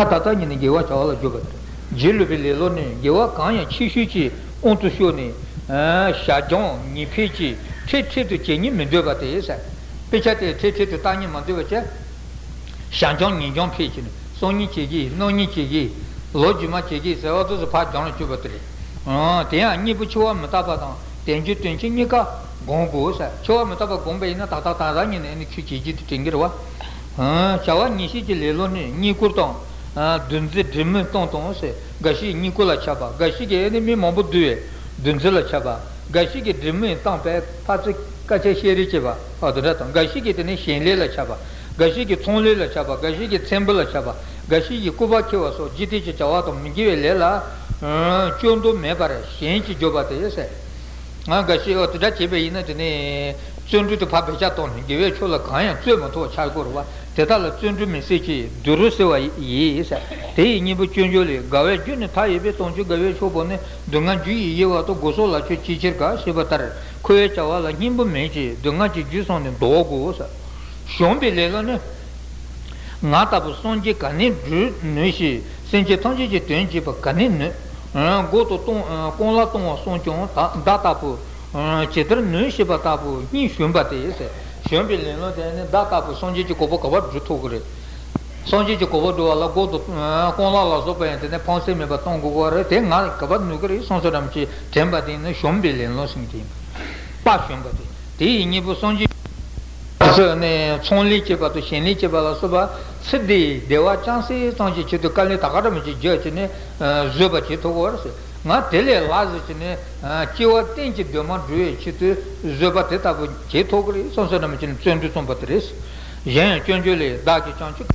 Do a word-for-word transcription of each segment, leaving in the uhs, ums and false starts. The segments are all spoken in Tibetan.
ད་ལྟ་ཉིད་ནི་དགེ་བ་བྱ་བ་ལ་འཇུག་པ་དང་། རྗེས་ལུས་པའི་ལེ་ལོ་ནི་དགེ་བ་གང་ཡང་ཆེ་ཤོས་ཀྱི་དབང་དུ་ཤོར་ནས། ཞག་རྐྱང་ཉི་ཕེད་ཀྱིས་འཕྲལ་འཕྲལ་དུ་བྱེད་སྙིང་མི་འདོད་པ་དེ་ཟེར། དཔེ་ཆ་དེ་འཕྲལ་འཕྲལ་དུ་ལྟ་སྙིང་མ་འདོད་པ་བྱས། ཞག་རྐྱང་ཉིན་རྐྱང་ཕེད་ཀྱིས་ནི་སང་ཉིན་བྱེད་ཀྱི་གནངས་ཉིན་བྱེད་ཀྱི་ལོ་རྗེས་མ་བྱེད་ཀྱི་ཟེར་བ་དེ་ཚོ་ཕར་རྒྱང་ལ་བསྐྱུར་བ་དེ་རེད། དེ་ཡང་གཉིས་པོ་འཆི་བ་མི་རྟག་པ་དང་དལ་འབྱོར་དོན་ཆེན་གཉིས་ཀ་བསྒོམ་དགོས་ཟེར། འཆི་བ་མི་རྟག་པ་བསྒོམས་པ་ཡིན་ན་ད་ལྟ་ད་ལྟ་ཉིད་ནས་ནི་ཆོས་བྱེད་རྒྱུ་དེ་དྲན་གྱི་རེད་བ། བྱ་བ་ཉེར་ཞི་གི་ལེ་ལོ་ནི་རྙེད་བཀུར་དང་། འདུ་འཛི་སྒྲིབ་མེད་བཏང་དང་ཟེར། འགའ་ཞིག་རྙེད་བཀུར་ལ་ཆགས་པ། འགའ་ཞིག་གིས་ནི་མི་མང་པོ་འདུ་བའི་འདུ་འཛི་ལ་ཆགས་པ། འགའ་ཞིག་གིས་སྒྲིབ་མེད་བཏང་བས་ཕར་ཚུར་དཀའ་སྤྱད་བཤད་རེས་བྱེད་པ། ཨ་དེ་འདྲ་དང་། འགའ་ཞིག་གིས་དེ་ནི་ཞིང་ལས་ལ་ཆགས་པ། འགའ་ཞིག་གིས་ཚོང་ལས་ལ་ཆགས་པ། འགའ་ཞིག་གིས་ཚེམ་བུ་ལ་ཆགས་པ། འགའ་ཞིག་གིས་སྐུད་པ་འཁྱེར་བ་སོགས་འཇིག་རྟེན་གྱི་བྱ་བ་དང་མི་དགེ་བའི་ལས་ལ་སྤྱོད་འདོད་མེད་པར་ཞེན་ཅིང་འཇོག་པ་དེ་ཟེར། ང་འགའ་ཞིག་འོ་དེ་འདྲ་བྱས་པ་ཡིན་ན་དེ་ནི་བརྩོན་འགྲུས་དེ་ཕར་བེད་སྤྱོད་བཏང་ནས་དགེ་བའི་ཕྱོགས་ལ་གང་ཡང་བརྩོན་མ་ཐུབ་པ་ཆགས་ཀྱི་ཡོད་རེད་བ། དེ་དག་ལ་བརྩོན་འགྲུས་མི་སྲིད་ཀྱི་སྡུག་རུས་སེལ་བ་ཡིས་ཟེར། དེ་ཡི་སྙིང་པོ་སྤྱོད་འཇུག་ལས། དགའ་བའི་རྒྱུ་ནི་མཐའ་ཡས་པའི། དམ་ཆོས་དགའ་བའི་ཕྱོགས་པོ་ནི། སྡུག་བསྔལ་རྒྱུ་ཡི་དབྱེ་བ་དང་། སྒོ་སོགས་ལ་ཆོས་ཅི་ཕྱིར་དགའ་ཞེས་པ་ལྟར། འཁོར་བའི་བྱ་བ་ལ་སྙིང་པོ་མེད་ཅིང་སྡུག་བསྔལ་གྱི་རྒྱུ་བསམས་ནས་བཟློག་དགོས་ཟེར། གཞོམ་པའི་ལེ་ལོ་ནི། ང་ལྟ་བུ་སངས་རྒྱས་ག་ནས་འགྲུབ་ནུས་ཤིང་། སེམས་ཅན་ཐམས་ཅད་ཀྱི་དོན་བྱེད་པ་ག་ནས་ནུས། མགོ་དང་གཏོང་རྐང་ལག་གཏོང་བ་སོགས་ཀྱང་བདག་ལྟ་བུ་ཇི་ལྟར་ནུས་ཞེས་པ་ལྟ་བུ་སྙིང་གཞོམ་པ་སྟེ་ཟེར། གཞོམ་པའི་ལེ་ལོ་དེ་ནི་བདག་ལྟ་བུ་སངས་རྒྱས་ཀྱི་གོ་འཕང་ག་པར་འགྲོ་ཐུབ་ཀྱི་རེད། སངས་རྒྱས་ཀྱི་གོ་འཕང་འགྲོ་བ་ལ་མགོ་དང་རྐང་ལག་ལ་སོགས་པ་ཡང་དེ་ནས་ཕངས་སེམས་མེད་པར་གཏོང་དགོས་ཀྱི་རེད། དེ་ང་ག་པར་ནུས་ཀྱི་རེད་བསམ་བསམ་ཙམ་ཅིག་དྲན་པ་དེ་ནི་གཞོམ་པའི་ལེ་ལོ་ཟེར་གྱི་ཡིན། དཔའ་གཞོམ་པ་དེ། དེ་ཡི་སྙིང་པོ་སངས་རྒྱས། ཚོས་ནས་ཚོང་ལས་བྱེད་པ་དང་ཞིང་ལས་བྱེད་པ་ལ་སོགས་པ་ཚེ་འདིའི་བདེ་བ་ཅུང་ཟད་ཙམ་གྱི་ཆེད་དུ་དཀའ་ལས་ད་ག་འདྲ་མི་བྱེད་རྒྱུ་བྱས་ནས་བཟོད་པ་བྱེད་ཐུབ་ཀྱི་རེད་ཟེར། ང་དེ་ལས་ལྷག་ཟེར་བྱས་ནས་སྐྱེ་བ་གཏན་གྱི་འདུན་མ་འགྲུབ་པའི་ཆེད་དུ་བཟོད་པ་དེ་ལྟ་བུ་བྱེད་ཐུབ་ཀྱི་རེད་བསམ་བསམ་འདྲ་མི་བྱེད་ནས་བརྩོན་འགྲུས་རྩོམ་པ་དེ་རེད། གཞན་ཡང་སྤྱོད་འཇུག་ལས། བདག་གིས་བྱང་ཆུབ་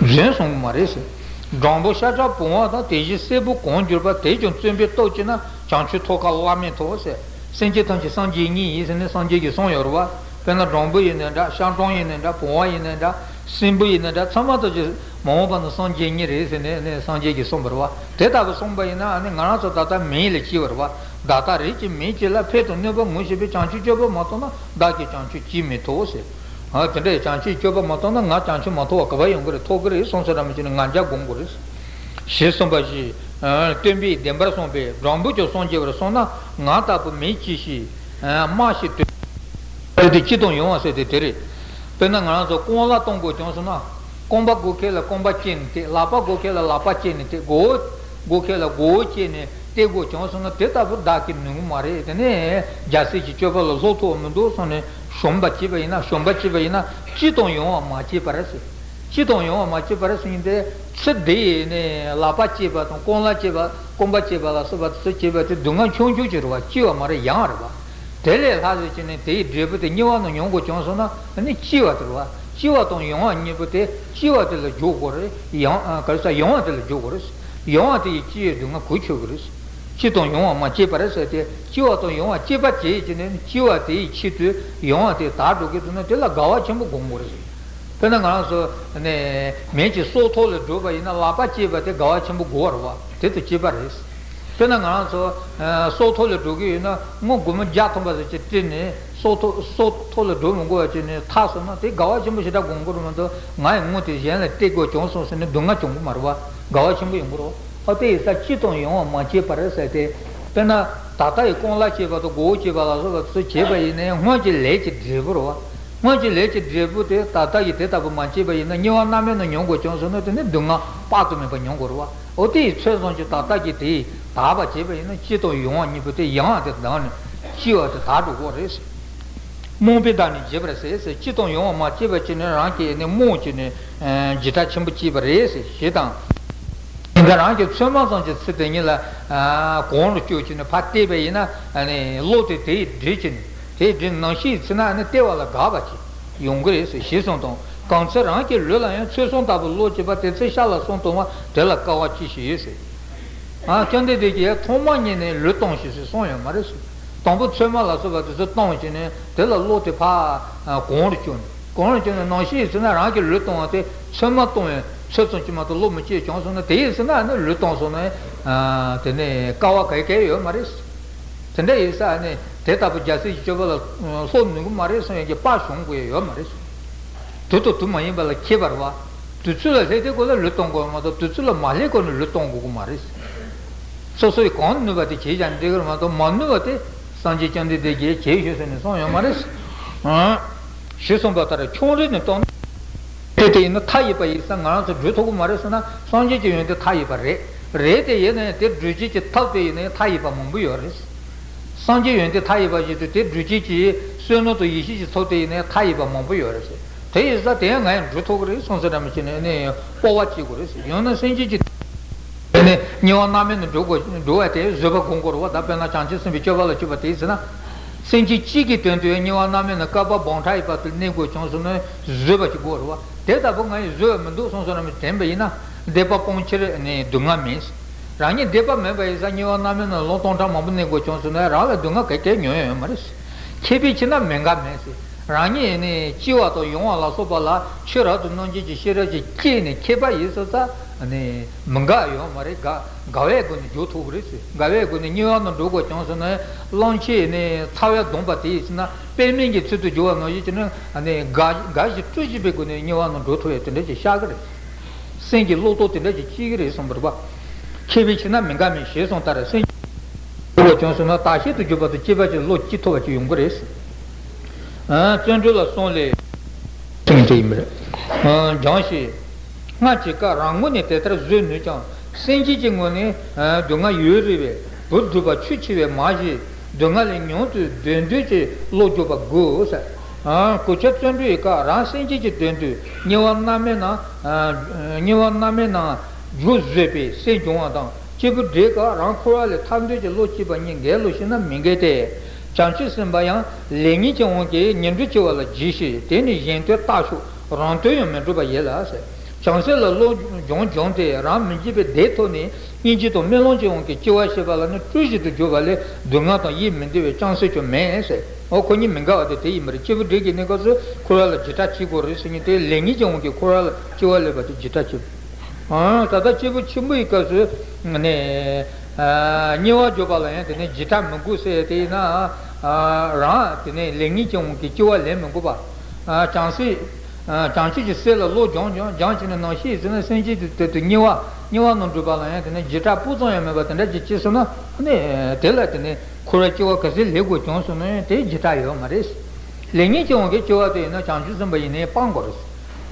རྫུན་གསུང་གི་མ་རེད་ཟེར། སྦྲང་བུ་ཤ་ཁྲག་བུང་བ་དང་། དེ་བཞིན་སྲད་བུ་གང་གྱུར་པ། དེས་ཀྱང་བརྩོན་པའི་སྟོབས་བསྐྱེད་ན། བྱང་ཆུབ་ཐོབ་དཀའ་བླ་མེད་ཐོབ་ཟེར། སེམས་ཅན་ཐམས་ཅད་སངས་རྒྱས་བརྙེས་ཡིན་ཟེར་ནས་སངས་རྒྱས་ཀྱིས་གསུངས་ཡོད་རེད་བ། དཔེར་ན་སྦྲང་བུ་ཡིན་ནའི་འདྲ། ཤ་སྦྲང་ཡིན་ནའི་འདྲ། བུང་བ་ཡིན་ནའི་འདྲ། སྲིན་བུ་ཡིན་ནའི་འདྲ། ཚང་མ་ཐམས་ཅད་མ་འོངས་པ་ན་སངས་རྒྱས་བརྙེས་རེད་ཟེར་ནས་ནས་སངས་རྒྱས་ཀྱིས་གསུངས་པ་རེད་བ། དེ་ལྟ་བུ་གསུངས་པ་ཡིན་ན་ཨ་ནི་ང་རང་ཚོ་ད་ལྟ་མེ་ལ་སྐྱེས་པ་རེད་བ། བདག་ལྟ་རེ་ཅིག་མེ་ལྕེ་ལ། ཕན་དང་གནོད་པ་ངོ་ཤེས་པའི། བྱང་ཆུབ་སྤྱོད་པ་མ་རྟོགས་ན། བདག་གིས་བྱང་ཆུབ་ཅིས་མི་ཐོབ་ཟེར། ཨ་དེ་འདྲའི་བྱང་ཆུབ་སྤྱོད་པ་མ་རྟོགས་ན་ང་བྱང་ཆུབ་མ་ཐོབ་པ་ག་པར་ཡོང་གི་རེད། ཐོབ་ཀྱི་རེད་བསམ་བསམ་འདྲ་མི་བྱེད་ནས་ང་རྒྱལ་སྒོམ་དགོས་རེད། ཞེས་གསུངས་པ་བཞིན། སྟོན་པས་བདེན་པར་གསུངས་པས། སྦྲང་བུས་ཀྱང་སངས་རྒྱས་པར་གསུངས་ན། ང་ལྟ་བུ་མེ་ལྕེ་ཞིག་རྨ་ཞིག་དོན་དེ་སྤྱིར་བཏང་ཡོང་བ་ཟེར་དེ་དེ་རེད། དཔེར་ན་ང་རང་ཚོ་རྐང་ལག་གཏོང་དགོས་བྱུང་སོང་ན། རྐང་པ་དགོས་མཁན་ལ་རྐང་པ་བཅད་ནས་བཏེག། ལག་པ་དགོས་མཁན་ལ་ལག་པ་བཅད་ནས་བཏེག། མགོ་བོ་དགོས་མཁན་ལ་མགོ་བོ་བཅད་ནས་བཏེག་དགོས་བྱུང་སོང་ན་དེ་ལྟ་བུ་བདག་གིས་ནུས་ཀྱི་མ་རེད། དེ་ནས་རྒྱལ་སྲས་ཀྱི་སྤྱོད་པ་ལ་སློབ་ཐུབ་པ་མི་འདུག་བསམ་ནས་གཞོམ་པ་བྱས་པ་ཡིན་ན། གཞོམ་པ་བྱས་པ་ཡིན་ན་སྤྱིར་བཏང་ཡོང་བ་མ་བྱས་པར་ཟེར། སྤྱིར་བཏང་ཡོང་བ་མ་བྱས་པར་ཟེར་ཡིན་ཏེ། ཚེ་འདི་ཡི་ནས་ལག་པ་བཅད་པ་དང་རྐང་ལག་བཅད་པ། རྐང་པ་བཅད་པ་ལ་སོགས་པ་ཚུལ་བྱས་པ་དེ་སྡུག་བསྔལ་ཆུང་ཆུང་ཅིག་རེད་བ། ལྕི་བ་མ་རེད། ཡང་རེད་བ། དེ་ལས་ལྷག་ཟེར་བྱས་ནས་དེའི་འབྲས་བུ་དེ་དམྱལ་བ་ན་མྱོང་དགོས་བྱུང་སོང་ན་ནི་ལྕི་བ་དེ་རེད་བ། ལྕི་བ་དང་ཡོང་བ་གཉིས་པོ་དེ། ལྕི་བ་དེ་ལ་འཇུག་དགོས་རེད། ཡང་ག་རེ་ཟ། ཡོང་བ་དེ་ལ་འཇུག་དགོས་རེད། ཡོང་བ་དེ་ཡིས་ལྕི་བའི་སྡུག་བསྔལ་གོས་ཆོད་ཀྱི་རེད། སྤྱིར་བཏང་ཡོང་བ་མ་བྱས་པར་ཟེར་ཏེ། ལྕི་བ་དང་ཡོང་བ་བཅད་པ་བྱས་བྱས་ནས་ལྕི་བ་དེའི་ཆེད་དུ་ཡོང་བ་དེ་དག་འགྲོ་གི་འདུག་ན་དེ་ལ་དགའ་བ་ཆེན་པོ་སྒོམ་དགོས་རེད། དཔེར་ན་ང་རང་ཚོ་ནས་མི་གཅིག་སྲོག་ཐོག་ལ་འགྲོ་བ་ཡིན་ན་ལག་པ་བཅད་པ་དེ་དགའ་བ་ཆེན་པོ་དགོས་རེད་བ། དེ་དང་གཅིག་པ་རེད། དཔེར་ན་ང་རང་ཚོ་སྲོག་ཐོག་ལ་འགྲོ་གི་ཡོད་ན་དངུལ་སྒོར་མོ་བརྒྱ་ཐམ་པ་ཙམ་ཅིག་སྤྲད་ནས་སྲོག་ཐོག་སྲོག་ཐོག་ལ་འགྲོ་མི་དགོས་པ་བྱས་ནས་ཐར་སོང་ན་དེ་དགའ་བ་ཆེན་པོ་ཞེ་དྲག་སྒོམ་དགོས་རེད་མ་གཏོགས། ང་ཡི་དངུལ་དེ་གཞན་ལ་སྤྲད་དགོས་བྱུང་སོང་ཟེར་ནས་སྡུག་བསྔལ་བྱུང་གི་མ་རེད་བ། དགའ་བ་ཆེན་པོ་ཡོང་གི་རེད་བ། ཨོ་དེ་ཡིན་ཙང་སྤྱིར་བཏང་ཡོང་བ་མ་བྱས་པར་ཟེར་ཏེ། དཔེར་ན་ད་ལྟ་ཡི་རྐང་ལག་བཅད་པ་དང་མགོ་བོ་བཅད་པ་ལ་སོགས་པ་ཚུལ་བྱས་པ་ཡིན་ནའི་སྔོན་གྱི་ལས་ཀྱི་འབྲས་བུ་རེད་བ། སྔོན་གྱི་ལས་ཀྱི་འབྲས་བུ་དེ་ད་ལྟ་ཡི་དེ་ལྟ་བུ་མ་བྱས་པ་ཡིན་ན་དམྱལ་བ་མནར་མེད་ན་མྱོང་དགོས་བྱུང་སོང་ན་དེ་ནི་སྡུག་བསྔལ་དཔག་ཏུ་མེད་པ་མྱོང་དགོས་རེད་བ། ཨོ་དེ་ཡི་ཚོད་བསམ་གྱིས་ད་ལྟ་གི་དེ་དག་པ་བྱས་པ་ཡིན་ན་སྤྱིར་བཏང་ཡོང་བ་གཉིས་པོ་དེ་ཡང་དེ་ལྡང་ནས་ལྕི་བ་དེ་དག་འགྲོ་དགོས་རེད། རྨོངས་པའི་བརྡ་ནི་བྱེད་པར་ཟད་ཟེར། སྤྱིར་བཏང་ཡོང་བ་མ་བྱས་པ་བྱས་ནས་རང་གིས་ནི་རྨོངས་བྱས་ནས་ཨ་འཇིགས་སྐྲག་ཆེན་པོ་སྐྱེས་པ་རེད་ཟེར་ཞེས་དང་། དེ་འདྲ་རང་གི་ཚོད་མ་ཙམ་གྱི་ཚེ་དེ་ཉིད་ལ་ཨ་གོང་རུ་བསྐྱོད་བྱས་ནས་ཕར་བལྟས་པ་ཡིན་ན་ཨ་ནི་བློ་དེ་དེ་ཡིས་སྒྲིབ་བྱས་ནས་དེ་ཡིས་སྒྲིབ་ནང་ཤེས་ཡིས་ཚིག་ན་ཨ་ནི་བལྟས་པ་ལ་དགའ་བ་ཅིག་ཡོང་གི་རེད་ཟེར་ཞེས་གསུངས་དང་། གང་ཚེ་རང་གི་ལུས་ལ་ཡང་ཚོད་བསམ་ལྟ་བུ་བློ་སྐྱེས་པ་དེ་ཚེ་ཤ་ལ་སོན་གཏོང་བ་དེ་ལ་དཀའ་བ་ཅི་ཞིག་ཡོད་ཟེར། ཨ་བཅོམ་ལྡན་འདས་ཀྱིས་ཐོག་མ་ཉིད་ནས་ལུས་གཏོང་ཞིག་ཟེར་གསུངས་ཡོད་མ་རེད་ཟེར། དང་པོ་ཚོད་མ་ལ་སོགས་པ་དེ་ཚོ་གཏོང་བྱས་ནས་དེ་ལ་བློ་དེ་ཕར་གོང་རུ་བསྐྱོད་ནས་གོང་རུ་བསྐྱོད་ནས་ནང་ཤེས་ཡིས་ཚིག་ན་རང་གི་ལུས་གཏོང་བ་དེ་ཚོད་མ་གཏོང་བའི་ཚོད་ཙམ་གྱིས་མ་གཏོགས་བློ་མི་སྐྱེས་བྱུང་སོང་ན་དེ་ཡིས་ཚིག་ན་ནི་ལུས་གཏོང་སོང་ན་དེ་ནས་དཀའ་བ་ག་གེ་ཡོད་མ་རེད་ཟེར། དེ་འདྲ་ཡིན་ཙང་ནི་དེ་ལྟ་བུ་རྒྱལ་སྲས་ཀྱི་སྤྱོད་པ་ལ་སློབ་ནུས་ཀྱི་མ་རེད་གསུངས་ཡོད་ཀྱི་དཔའ་ཞུམ་དགོས་ཡ་ཡོད་མ་རེད་ཟེར། དུས་དང་དུས་མ་ཡིན་པ་ལ་མཁས་པ་རེད་བ། དུས་ཚོད་ལ་སླེབས་དུས་སྐབས་ལ་ལུས་གཏོང་དགོས་མ་གཏོགས། དུས་ཚོད་ལ་མ་སླེབས་གོང་ནས་ལུས་གཏོང་དགོས་ཀྱི་མ་རེད། སོ་སོས་གང་ནུས་པ་དེ་བྱས་ཀྱང་འགྲིག་གི་རེད་མ་གཏོགས། མ་ནུས་པ་དེ་སངས་རྒྱས་བཅོམ་ལྡན་འདས་ཀྱིས་བྱས་ཤོག་ཟེར་ནས་གསུངས་ཡོད་མ་རེད། ཨང་། ཞེས་གསུངས་པ་ལྟར་ཁྱོད་རིག་ནས་གཏོང་། དེ་དེ་ཡིན་ན་མཐའ་ཡས་པ་ཡིན་ཙང་ང་རང་ཚོ་སྒྲུབ་ཐུབ་ཀྱི་མ་རེད་ཟེར་ན། སངས་རྒྱས་ཀྱི་ཡོན་ཏན་མཐའ་ཡས་པ་རེད། རེད་དེ་ཡིན་ན་ཡང་དེ་སྒྲུབ་བྱེད་ཀྱི་ཐབས་དེ་ཡིན་ན་ཡང་མཐའ་ཡས་པ་མང་པོ་ཡོད་རེད། སངས་རྒྱས་ཡོན་ཏན་མཐའ་ཡས་པ་ཞིག་ཏུ་དེ་སྒྲུབ་བྱེད་ཀྱི་བསོད་ནམས་དང་ཡེ་ཤེས་ཀྱི་ཚོགས་དེ་ཡིན་ན་ཡང་མཐའ་ཡས་པ་མང་པོ་ཡོད་རེད་ཟེར། དེ་ཡིན་ཙང་དེ་ཡང་ང་ཡང་སྒྲུབ་ཐུབ་ཀྱི་རེད་གསུངས་ཟེར་འདྲ་མི་བྱེད་ནས་ནི་སྤོབས་པ་བྱེད་དགོས་རེད་ཟེར། ཡང་ན་སེམས་ཅན་གྱི་དེ་ནི་དམྱལ་བ་མནར་མེད་ནས་འགྲོ་དགོས། འགྲོ་བ་དེ་བཟོད་པ་སྒོམ་དགོས་རེད་བ། ད་དཔེར་ན་བྱང་ཆུབ་སེམས་དཔའི་སྤྱོད་པ་ལ་སྤྱོད་པ་དེ་ཟེར་ན། སེམས་ཅན་གཅིག་གི་དོན་དུ་དམྱལ་བ་མནར་མེད་ནས་བསྐལ་པ་འབུམ་ཕྲག་ཡས་པ་དེ་གནས་དགོས་བྱུང་སོང་ན་བཟོད་པ་ཞིག་དགོས་རེད་བ། དེ་ལྟ་བུ་ང་ཡིས་བཟོད་པ་མི་འདུག་གསུངས་སོང་ན་མི་དྲན་པ་ཡིན་ན། སྡིག་པ་སྤོང་ཕྱིར་ནི་སྡུག་བསྔལ་མེད། རང་ཉིད་སྡིག་པ་མེད་པ་ཡིན་ཙང་དམྱལ་བ་མནར་མེད་ནང་ལོ་སྟོང་ཕྲག་མང་པོ་གནས་དགོས་བྱུང་སོང་ན་རང་ལ་སྡུག་བསྔལ་ག་གེ་མྱོང་ཡ་ཡོད་མ་རེད། མཁས་པའི་ཕྱིར་ན་མི་འགའ་མེད་ཟེར། རང་ཉིད་ནི་ལྕི་བ་དང་ཡོང་བ་ལ་སོགས་པ་ལ་ཆོས་རབ་ཏུ་གནང་བྱེད་ཀྱི་ཤེས་རབ་ཀྱིས་བསྐྱེད་ནས་མཁས་པ་ཡིན་སོང་ཙང་ནི་མི་འགའ་ཡོད་མ་རེད། དགའ་དགའ་བའི་སྒོ་ནས་འཇུག་ཐུབ་ཀྱི་རེད་ཟེར། དགའ་བའི་སྒོ་ནས་དམྱལ་བ་ནང་འགྲོ་དགོས་བྱུང་སོང་ན་གླང་ཆེན་ནི་ཚ་བས་གདུངས་པ་དེ་ཡིན་ཟེར་ན། པད་མའི་གི་ཚུལ་དུ་འགྱུར་བ་ནང་བཞིན་བྱས་ན་ནི་དགའ་དགའ་བཞིན་སྤྲོ་བཞིན་པའི་སྒོ་ནས་དམྱལ་བ་ནང་འགྲོ་ཐུབ་ཡ་དེ་འདྲ་ཅིག་ཤར་གྱི་རེད། སེམས་ཀྱི་བློ་རྟོག་དེ་འདྲ་ཅིག་སྐྱེ་གི་རེད་གསུངས་པ་རེད་པ། མཁས་པའི་ཕྱིར་ན་མི་འགའ་མེད་ཞེས་གསུངས་ལྟར། སེམས་ཀྱི་བློ་བྱུང་སོང་ན་བརྟག་ཤིང་དུ་གྱུར་པ་དང་བཅས་པ་ཅིག་བློ་སྐྱེ་ཐུབ་པ་ཅིག་ཡོང་གི་རེད། བརྩོན་འགྲུས་ལ་གསུངས་ལས། ཐེངས་དེ་ཡིན་པ་རེད། སྦྱངས་ཤིག་སྔར་གྱི་སྐབས་རང་ངོས་ནས་དེ་ལྟར་བཟོད་ནུས་ཀྱང་སེམས་ཅན་གྱི་ངོས་ནས་སྡུག་བསྔལ་ཡོད་རེ་བས་བུ་སྒྲུབ་པ་ཆོས་ཆེ་བས་མ་བྱས། སྡུག་བསྔལ་ལས་མྱུར་དུ་སྡོད་འདོད་ཀྱི་བློ་རྒྱུག་པ་དགོས་ཟེར། གུས་ཕྱག་བརྩོན་འགྲུས་ཀྱི་སྐབས་རང་སེམས་ཅན་གྱི་དོན་དུ་དམྱལ་བ་མནར་མེད་ནང་དམྱལ་བ་མནར་མེད་ནང་འཇུག་བཟོད་པའི་སེམས་སྦྱོང་བ་དང་། སྐྱེས་བུ་འབྲིང་སྐབས་རང་འཁོར་བ་ལས་ཐར་འདོད་ཀྱི་བློ་སྐྱེས་པ་གཉིས་འགལ་ལོ་ཞེ་ན་མི་འགལ་ཏེ། བྱང་ཆུབ་སེམས་དཔའ་ཡང་ལེགས་ཉེས་ཀྱི་དབང་གིས་ཉེར་འགྲོ་སྐྱེ་བ་ལ་འཇིགས་ཤིང་། དེ་ནི་གཞན་དོན་ལྟ་ཞོག་རང་དོན་ཡང་མི་འགྲུབ་པ་ཡིན་ལ་ཟེར། བྱང་སེམས་ལ་བློ་སྦྱོང་སྦྱོང་སྟེ་རང་མི་འཇིགས་པའི་བདེ་ཐོབ་ནས་སྙིང་རྗེ་དང་སྨོན་ལམ་གྱི་དབང་གིས་སྐྱེ་བ་བཞེས་པ་ལ་ནི་སྤྲོ་བཞིན་དུ་གྱུར་པ་ལས་སྡུག་བསྔལ་དང་ཡིད་མི་བདེ་བའི་ཅང་སེ་ཅང་མེད་ཟེར། འོ་ཁོ་གཉིས་མི་འགལ་བ་དེ་དེ་ཡིན་པ་རེད། སྐྱེས་བུ་འབྲིང་གི་གནས་སྐབས་སུ་འཁོར་བ་ལ་འཇིགས་སྐྲག་བྱེད་དགོས་རེད་ཟེར་མཁན་དེ་ལེགས་ཉེས་ཀྱི་དབང་གིས་འཁོར་བ་ལ་སྐྱེ་བ་སླེབས་པ་དེ་འཇིགས་སྐྲག་བྱེད། ཨ། ད་ལྟ་སྐྱེས་བུ་ཆེན་པོའི་སྐབས་སུ་ནས་དམྱལ་བ་འགྱོད་པ་ལ་ཡང་དེ་ནས་འཇིགས་སྐྲག་མི་དགོས་ཟེར་དེ་ཡིན་ན། རང་དེ་ནས་ལེགས་ཉེས་ཀྱི་དབང་གིས་སྐྱེ་བ་ལེན་མི་དགོས་པ། བྱང་སེམས་བྱང་ཆུབ་ཀྱི་སེམས་ལ་བློ་སྦྱོང་སྦྱོང་སྦྱང་བྱས་ནས་ནང་བཞིན་ཟེར་ན་སེམས་ཅན་དེ་དེ་དུ་དམྱལ་བ་དམྱལ་བ་ནང་འགྲོ་བ་ལ་ཡང་དེ་ནས་འཇིགས་སྐྲག་སྤུ་ཙམ་ཡང་མེད་པ་དེ་འདྲ་ཅིག་སྐྱེས་སོང་ན་ནི་དེ་ལ་དེ་ནས་འཁོར་བའི་སྐྱེ་བ་ག་ཚོད་ལེན་དགོས་བྱུང་སོང་ན་དེ་འཇིགས་སྐྲག་ཡོད་མ་རེད། ལེགས་ཉེས་ཀྱི་དབང་གིས་སྐྱེ་བ་དེ་ཡིན་ན་བྱང་ཆུབ་སེམས་དཔའ་ཡིན་ནའི་སྤང་དགོས་